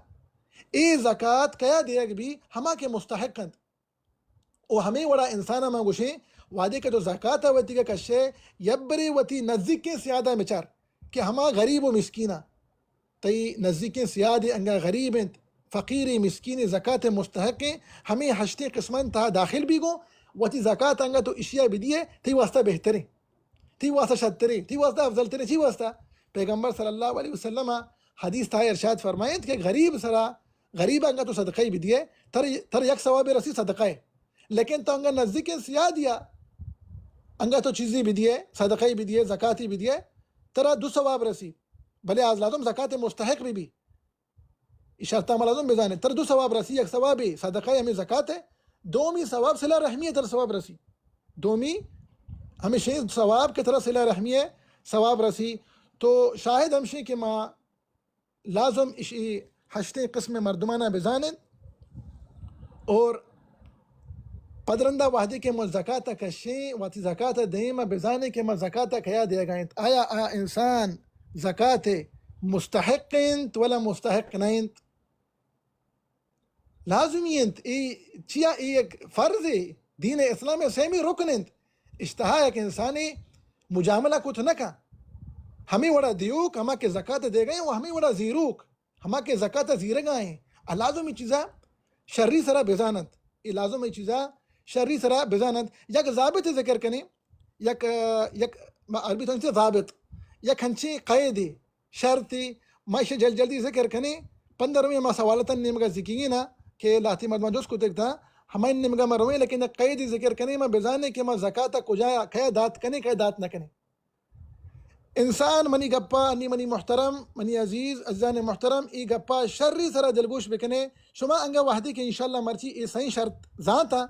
اے زکات کیا دیگ بی؟ ہما کہ مستحق انت۔ او ہمے وڑا انسان ما گوشیں، وہدے کہ تو زکات وتیگا کشے، یبرے وتی نزیکیں سیادا بچار کہ ہما غریب و مسکینا تئی نزیکیں سیادے انگا غریب انت، فقیرے، مسکینے، زکات مستحقیں، ہمے ہشتیں قسمان تہا داخل بی گوں، وتی زکات انگا تو اشیا بدیے، تئی واسطہ بہتریں، تئی واسطہ شرتریں، تئی واسطہ افضل تریں۔ چی واسطہ؟ پیغمبر صلی اللہ علیہ وسلم حدیث تہا ارشاد فرمائینت کہ غریب سرا، غریب انگا تو صدقہ بدیے، تر، تر یک ثواب رسی صدقہ ہے، لیکن تو انگا نزیکیں سیادیا انگا تو چیزی بدیے، صدقہ بدیے، زکاتی بدیے، ترا دو ثواب رسی۔ بلے آ لازم زکات مستحق بی بی۔ اے شرطا ما لازم بزانیں۔ ترا دو ثواب رسی، یک ثوابی صدقہ ہمیں زکات ہے، دومی ثواب صلہ رحمی ہے، ترا ثواب رسی۔ دومی ہمیں شیں ثواب کہ ترا صلہ رحمی ہے، ثواب رسی۔ تو شاہد ہمشیں کہ ما لازم اشی ہشتیں قسم مردمانا بزانیں۔ اور پدرندا وہدے کہ ما زکات کشیں، وتی زکات دیم بزانیں کہ ما زکات کیا دیگا انت۔ آیا آ انسان زکات مستحق انت ولا مستحق نہ انت؟ لازمی انت۔ اے چیا؟ اے یک فرض ہے۔ دین اسلام سیمی رکن انت۔ اشتہا یک انسانی مجاملہ کت نہ کن۔ ہمیں وڑا دیوک، ہما کہ زکات دیگا ہیں، وہ ہمیں وڑا زیروک۔ ہما کہ زکات زیرگا ہیں، آ لازم اے چیزا شری سرا بزاننت۔ اے لازم اے چیزا شری سرا بزاننت۔ یک ضابط ذکر کنیں، یک، یک عربی تو ضابط، یک ہنچیں قیدے، شرطے، ما ایشی جلد جلدی ذکر کنیں۔ پندرمی ہما سوالتن نیمگا ذکیگی نا کہ لاتی مردمان جست کتگ تا، ہمائی نیمگا ما رویں، لیکن یک قیدے ذکر کنیں، ما بزانیں کہ ما زکات کجا، کیا دات کنیں، کیا دات نہ کنیں۔ انسان، منی گپا، انی منی محترم، منی عزیز، عزیزان محترم، ای گپا شری سرا دلگوش بکنے۔ شما انگا وہدے کہ انشاءاللہ مرچی ای سئیں شرط زانتا،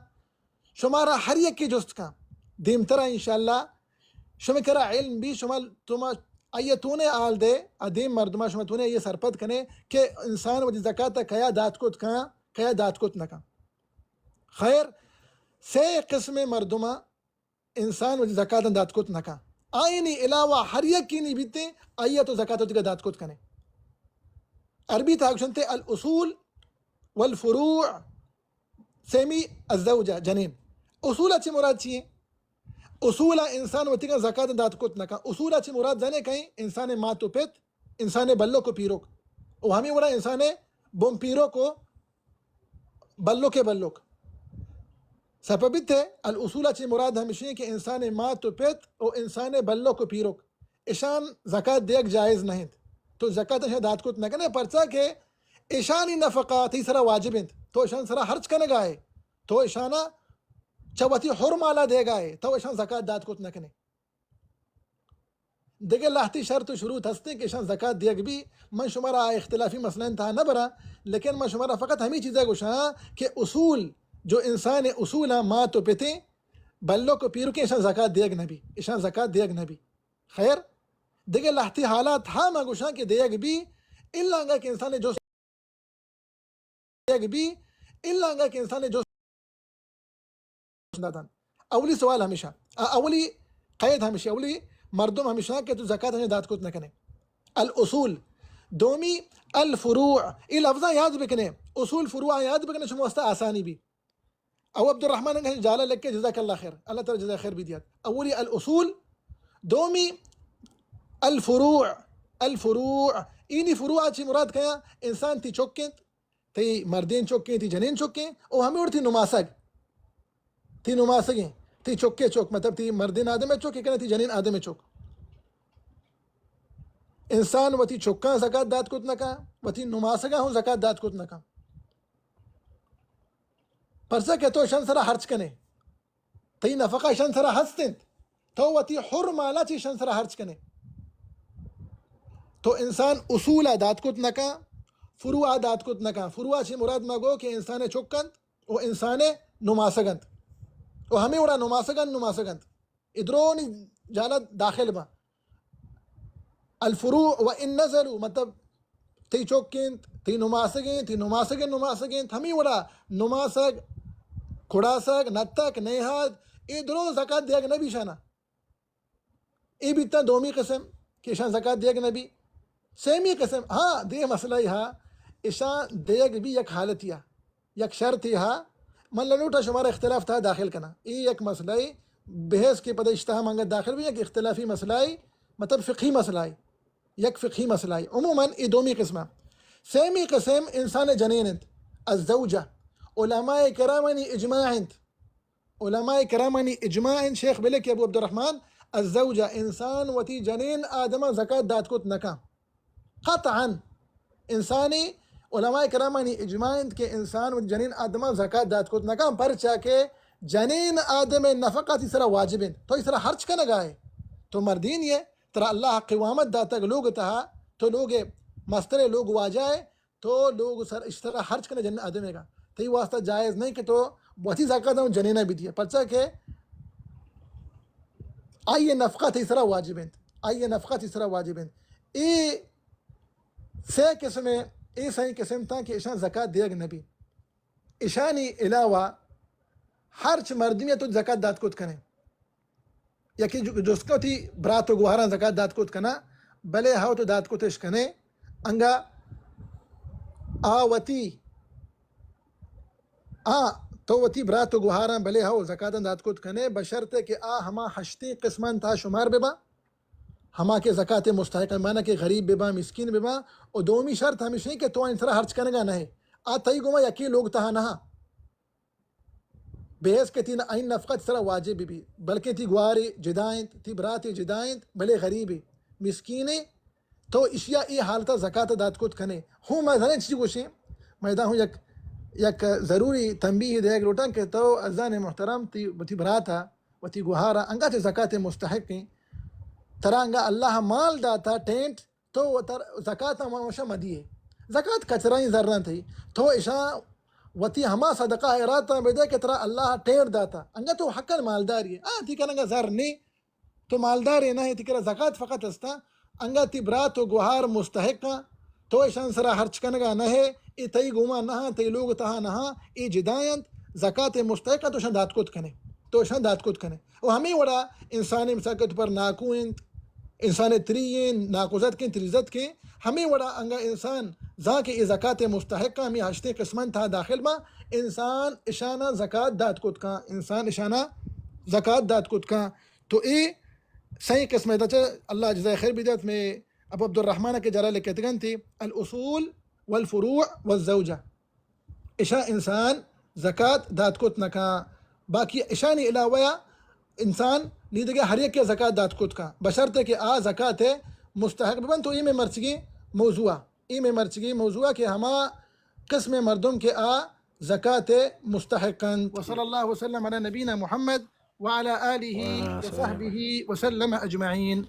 شمارا ہر یکے جست کن، دیمترا انشاءاللہ شما کرا علم بی، شما، شما آئی تونے حال دے، ادیم مردما شما تونے یہ سرپد کنے کہ انسان وتی زکات کیا دات کت کن، کیا دات کت نکن۔ خیر، سے قسم مردما انسان وتی زکاتاں دات کت نہ کن۔ آئینی علاوہ ہر یکینی بیتیں، آئیا تو زکات وتیگا دات کت کنے۔ عربی تہا گوشنتے الاصول والفروع، سیمی الزوجہ، جنین۔ اصول چی مراد چی ہیں؟ اصول انسان وتیگا زکات دات کت نہ کن۔ اصول چی مراد زنے کہیں؟ انسان مات و پت، انسان بلک و پیرک، و ہمیں وڑا انسان بن پیرک و بلک بلک۔ سرپد بیت ئے، الاصول چی مراد ہمشی کہ انسان مات و پت و انسان بلک و پیرک، اشان زکات دیگ جائز نہ انت۔ تو زکات اشان دات کت نہ کنے، پرچا کہ اشانی نفقہ تئی سرا واجب انت، تو اشان سرا خرچ کنگا ئے، تو اشانا چہ وتی حر مالا دیگا ئے، تو اشان زکات دات کت نہ کنے۔ دگہ لہتی شرط و شروط ہستیں کہ اشان زکات دیگ بی۔ من شمارا آ اختلافی مسئلہ انتہا نہ براں، لیکن من شمارا فقط ہمیں چیزا گوشاں کہ اصول، جو انسان اصولاں، مات و پتیں، بلک و پیرکیں، اشان زکات دیگ نہ بی، اشان زکات دیگ نہ بی۔ خیر، دگہ لہتے حالات ہا ما گوشاں کہ دیگ بی، الا انگا کہ انسان جست دیگ بی، الا انگا کہ انسان جست داتن۔ اولی سوال ہمیشہ، ا-، اولی قید ہمیشہ، اولی مردم ہمیشہ کہ تو زکات ہمیں دات کت نہ کنے۔ الاصول۔ دومی الفروع۔ اے لفظاں یاد بکنے، اصول فروع یاد بکنے، شما واسطہ آسانی بی۔ او عبدالرحمن انگا جالا لکھے، جزاک اللہ خیر، اللہ تعالی جزائے خیر بی دیات۔ اولی الاصول، دومی الفروع۔ الفروع، اینی فروع چی مراد کیا؟ انسان تی چکیں، تی مردین چکیں، تی جنین چکیں، او ہمیں وڑ تی نماسگ، تی نماسگیں، تی چکے چک، مطلب تی مردین آدم چک، کنا تی جنین آدم چک۔ انسان وتی چکاں زکات دات کت نکا، وتی نماسگاں ہوں زکات دات کت نکا۔ پرچا کہ تو شن سرا ہرچ کنے، تئی نفقہ شن سرا ہست انت، تو وتی حر مالا چی شن سرا ہرچ کنے۔ تو انسان اصولا دات کت نکا، فروعا دات کت نکا۔ فروع چی مراد ما گو کہ انسان چک انت و انسان نماسگ انت و ہمیں وڑا نماسگ انت، نماسگ انت۔ ادرونی جالا داخل با۔ الفروع و ان نزلوا، مطلب، تئی چک انت، تئی نماسگ انت، تئی نماسگ انت، نماسگ انت، ہمیں وڑا نماسگ، کڑاسگ، نتک، نیہاد، اے درو زکات دیگ نبی شانا۔ اے بیتا دومی قسم کہ اشان زکات دیگ نبی۔ سیمی قسم، ہاں، دے مسئلہ ہا، اشان دیگ بی یک حالتی ہا۔ یک شرطے ہا، من للوٹا شمارا اختلاف تہا داخل کناں۔ اے یک مسئلہ اے، بحث کے پدا اشتہا منگت داخل بی، یک اختلافی مسئلہ اے، مطلب فقہی مسئلہ اے، یک فقہی مسئلہ اے۔ عموماً اے دومی قسم اے۔ سیمی قسم انسان جنین انت، الزوجہ۔ علماء کرامانی اجماع انت، علماء کرامانی اجماع انت، شیخ بلک ابو عبدالرحمن، الزوجہ، انسان وتی جنین آدما زکات دات کت نکاں۔ قطعاً انسانی، علماء کرامانی اجماع انت کہ انسان وتی جنین آدما زکات دات کت نکاں، پرچا کہ جنین آدم نفقہ تی سرا واجب انت۔ تو ای سرا ہرچ کنگا ئے، تو مردین ئے، ترا اللہ قوامت داتگ لوگ تہا، تو لوگ مستر ئے، لوگ واجہ ئے، تو لوگ سر اشترا ہرچ کنے جنین آدمے گا۔ تئی واسطہ جائز نہیں کہ تو وتی زکات ہم جنینا بدیے، پرچا کہ آئی نفقہ تئی سرا واجب انت، آئی نفقہ تئی سرا واجب انت۔ اے سے قسم، اے سئیں قسم تاں کہ اشان زکات دیگ نبی۔ اشانی علاوہ ہرچ مردمے تو زکات دات کت کنے۔ یکے جو-، جست کن وتی برات و گوہاراں زکات دات کت کناں، بلے ہو تو دات کتش کنے، انگا آ وتی، آ تو وتی برات و گوہاراں بلے ہو زکاتاں دات کت کنے، بشرطے کہ آ ہما ہشتیں قسمان تہا شمار بباں، ہما کہ زکات مستحق انت، مانا کہ غریب بباں، مسکین بباں، و دومی شرط ہمیش انت کہ تو آئی سرا ہرچ کنگا نہ ئے، آ تئی گوما یکے لوگ تہا نہ۔ بحیث کہ تی آئی نفقہ تی سرا واجب بہ بی، بلکیں تی گوارے جدا انت، تی براتے جدا انت، بلے غریبے، مسکینے، تو اشیا اے حالتا زکات دات کت کنے۔ ہوں ما زانیں چی گوشیں، ما ادا ہوں یک، یک ضروری تنبیہ دیگ لوٹاں کہ تو عزیزان محترم، تی، وتی براتا، وتی گوہارا انگا چہ زکات مستحق ایں، ترا انگا اللہ مال داتا ٹینٹ، تو وتر زکات ہم اشاں مدیے۔ زکات کچرائیں زر انت، تو اشاں وتی ہما صدقہ خیراتاں بدے کہ ترا اللہ ٹینٹ داتا۔ انگا تو حقاً مالداری ئے۔ آ، تی کن انگا زر نی، تو مالدارے نہ ئے، تی کرا زکات فقط استا۔ انگا تی برات و گوہار مستحقاں، تو اشان سرا ہرچ کنگا نہ ئے، اے تئی گوما نہ آں، تئی لوگ تہا نہ آں، اے جدا انت، زکات مستحقاں، تو اشان دات کت کنے، تو اشان دات کت کنے۔ و ہمے وڑا انسانے مثال کے طور پر ناکو انت، انسانے تری انت، ناکوزتکیں، تریزتکیں، ہمے وڑا انگا انسان زاں کہ اے زکات مستحقاں، ہمے ہشتیں قسماں تہا داخل باں، انسان اشانا زکات دات کت کاں، انسان اشانا زکات دات کت کاں۔ تو اے سئیں قسم ادا چہ اللہ جزائے خیر بدات، مئے ابو عبدالرحمن کہ جرا لکھتگ انت، الاصول والفروع والزوجہ۔ اشاں انسان زکات دات کت نہ کاں، باقی اشانی علاوہ انسان نی دگہ ہر یکے زکات دات کت کاں، بشرطے کہ آ زکات مستحق ببنت۔ تو اے مئے مرچگیں موضوع، اے مئے مرچگیں موضوع کہ ہما قسم مردم کہ آ زکات مستحق انت۔ وصلی اللہ وسلم علی نبینا محمد وعلی آلہ وصحبہ وسلم اجمعین۔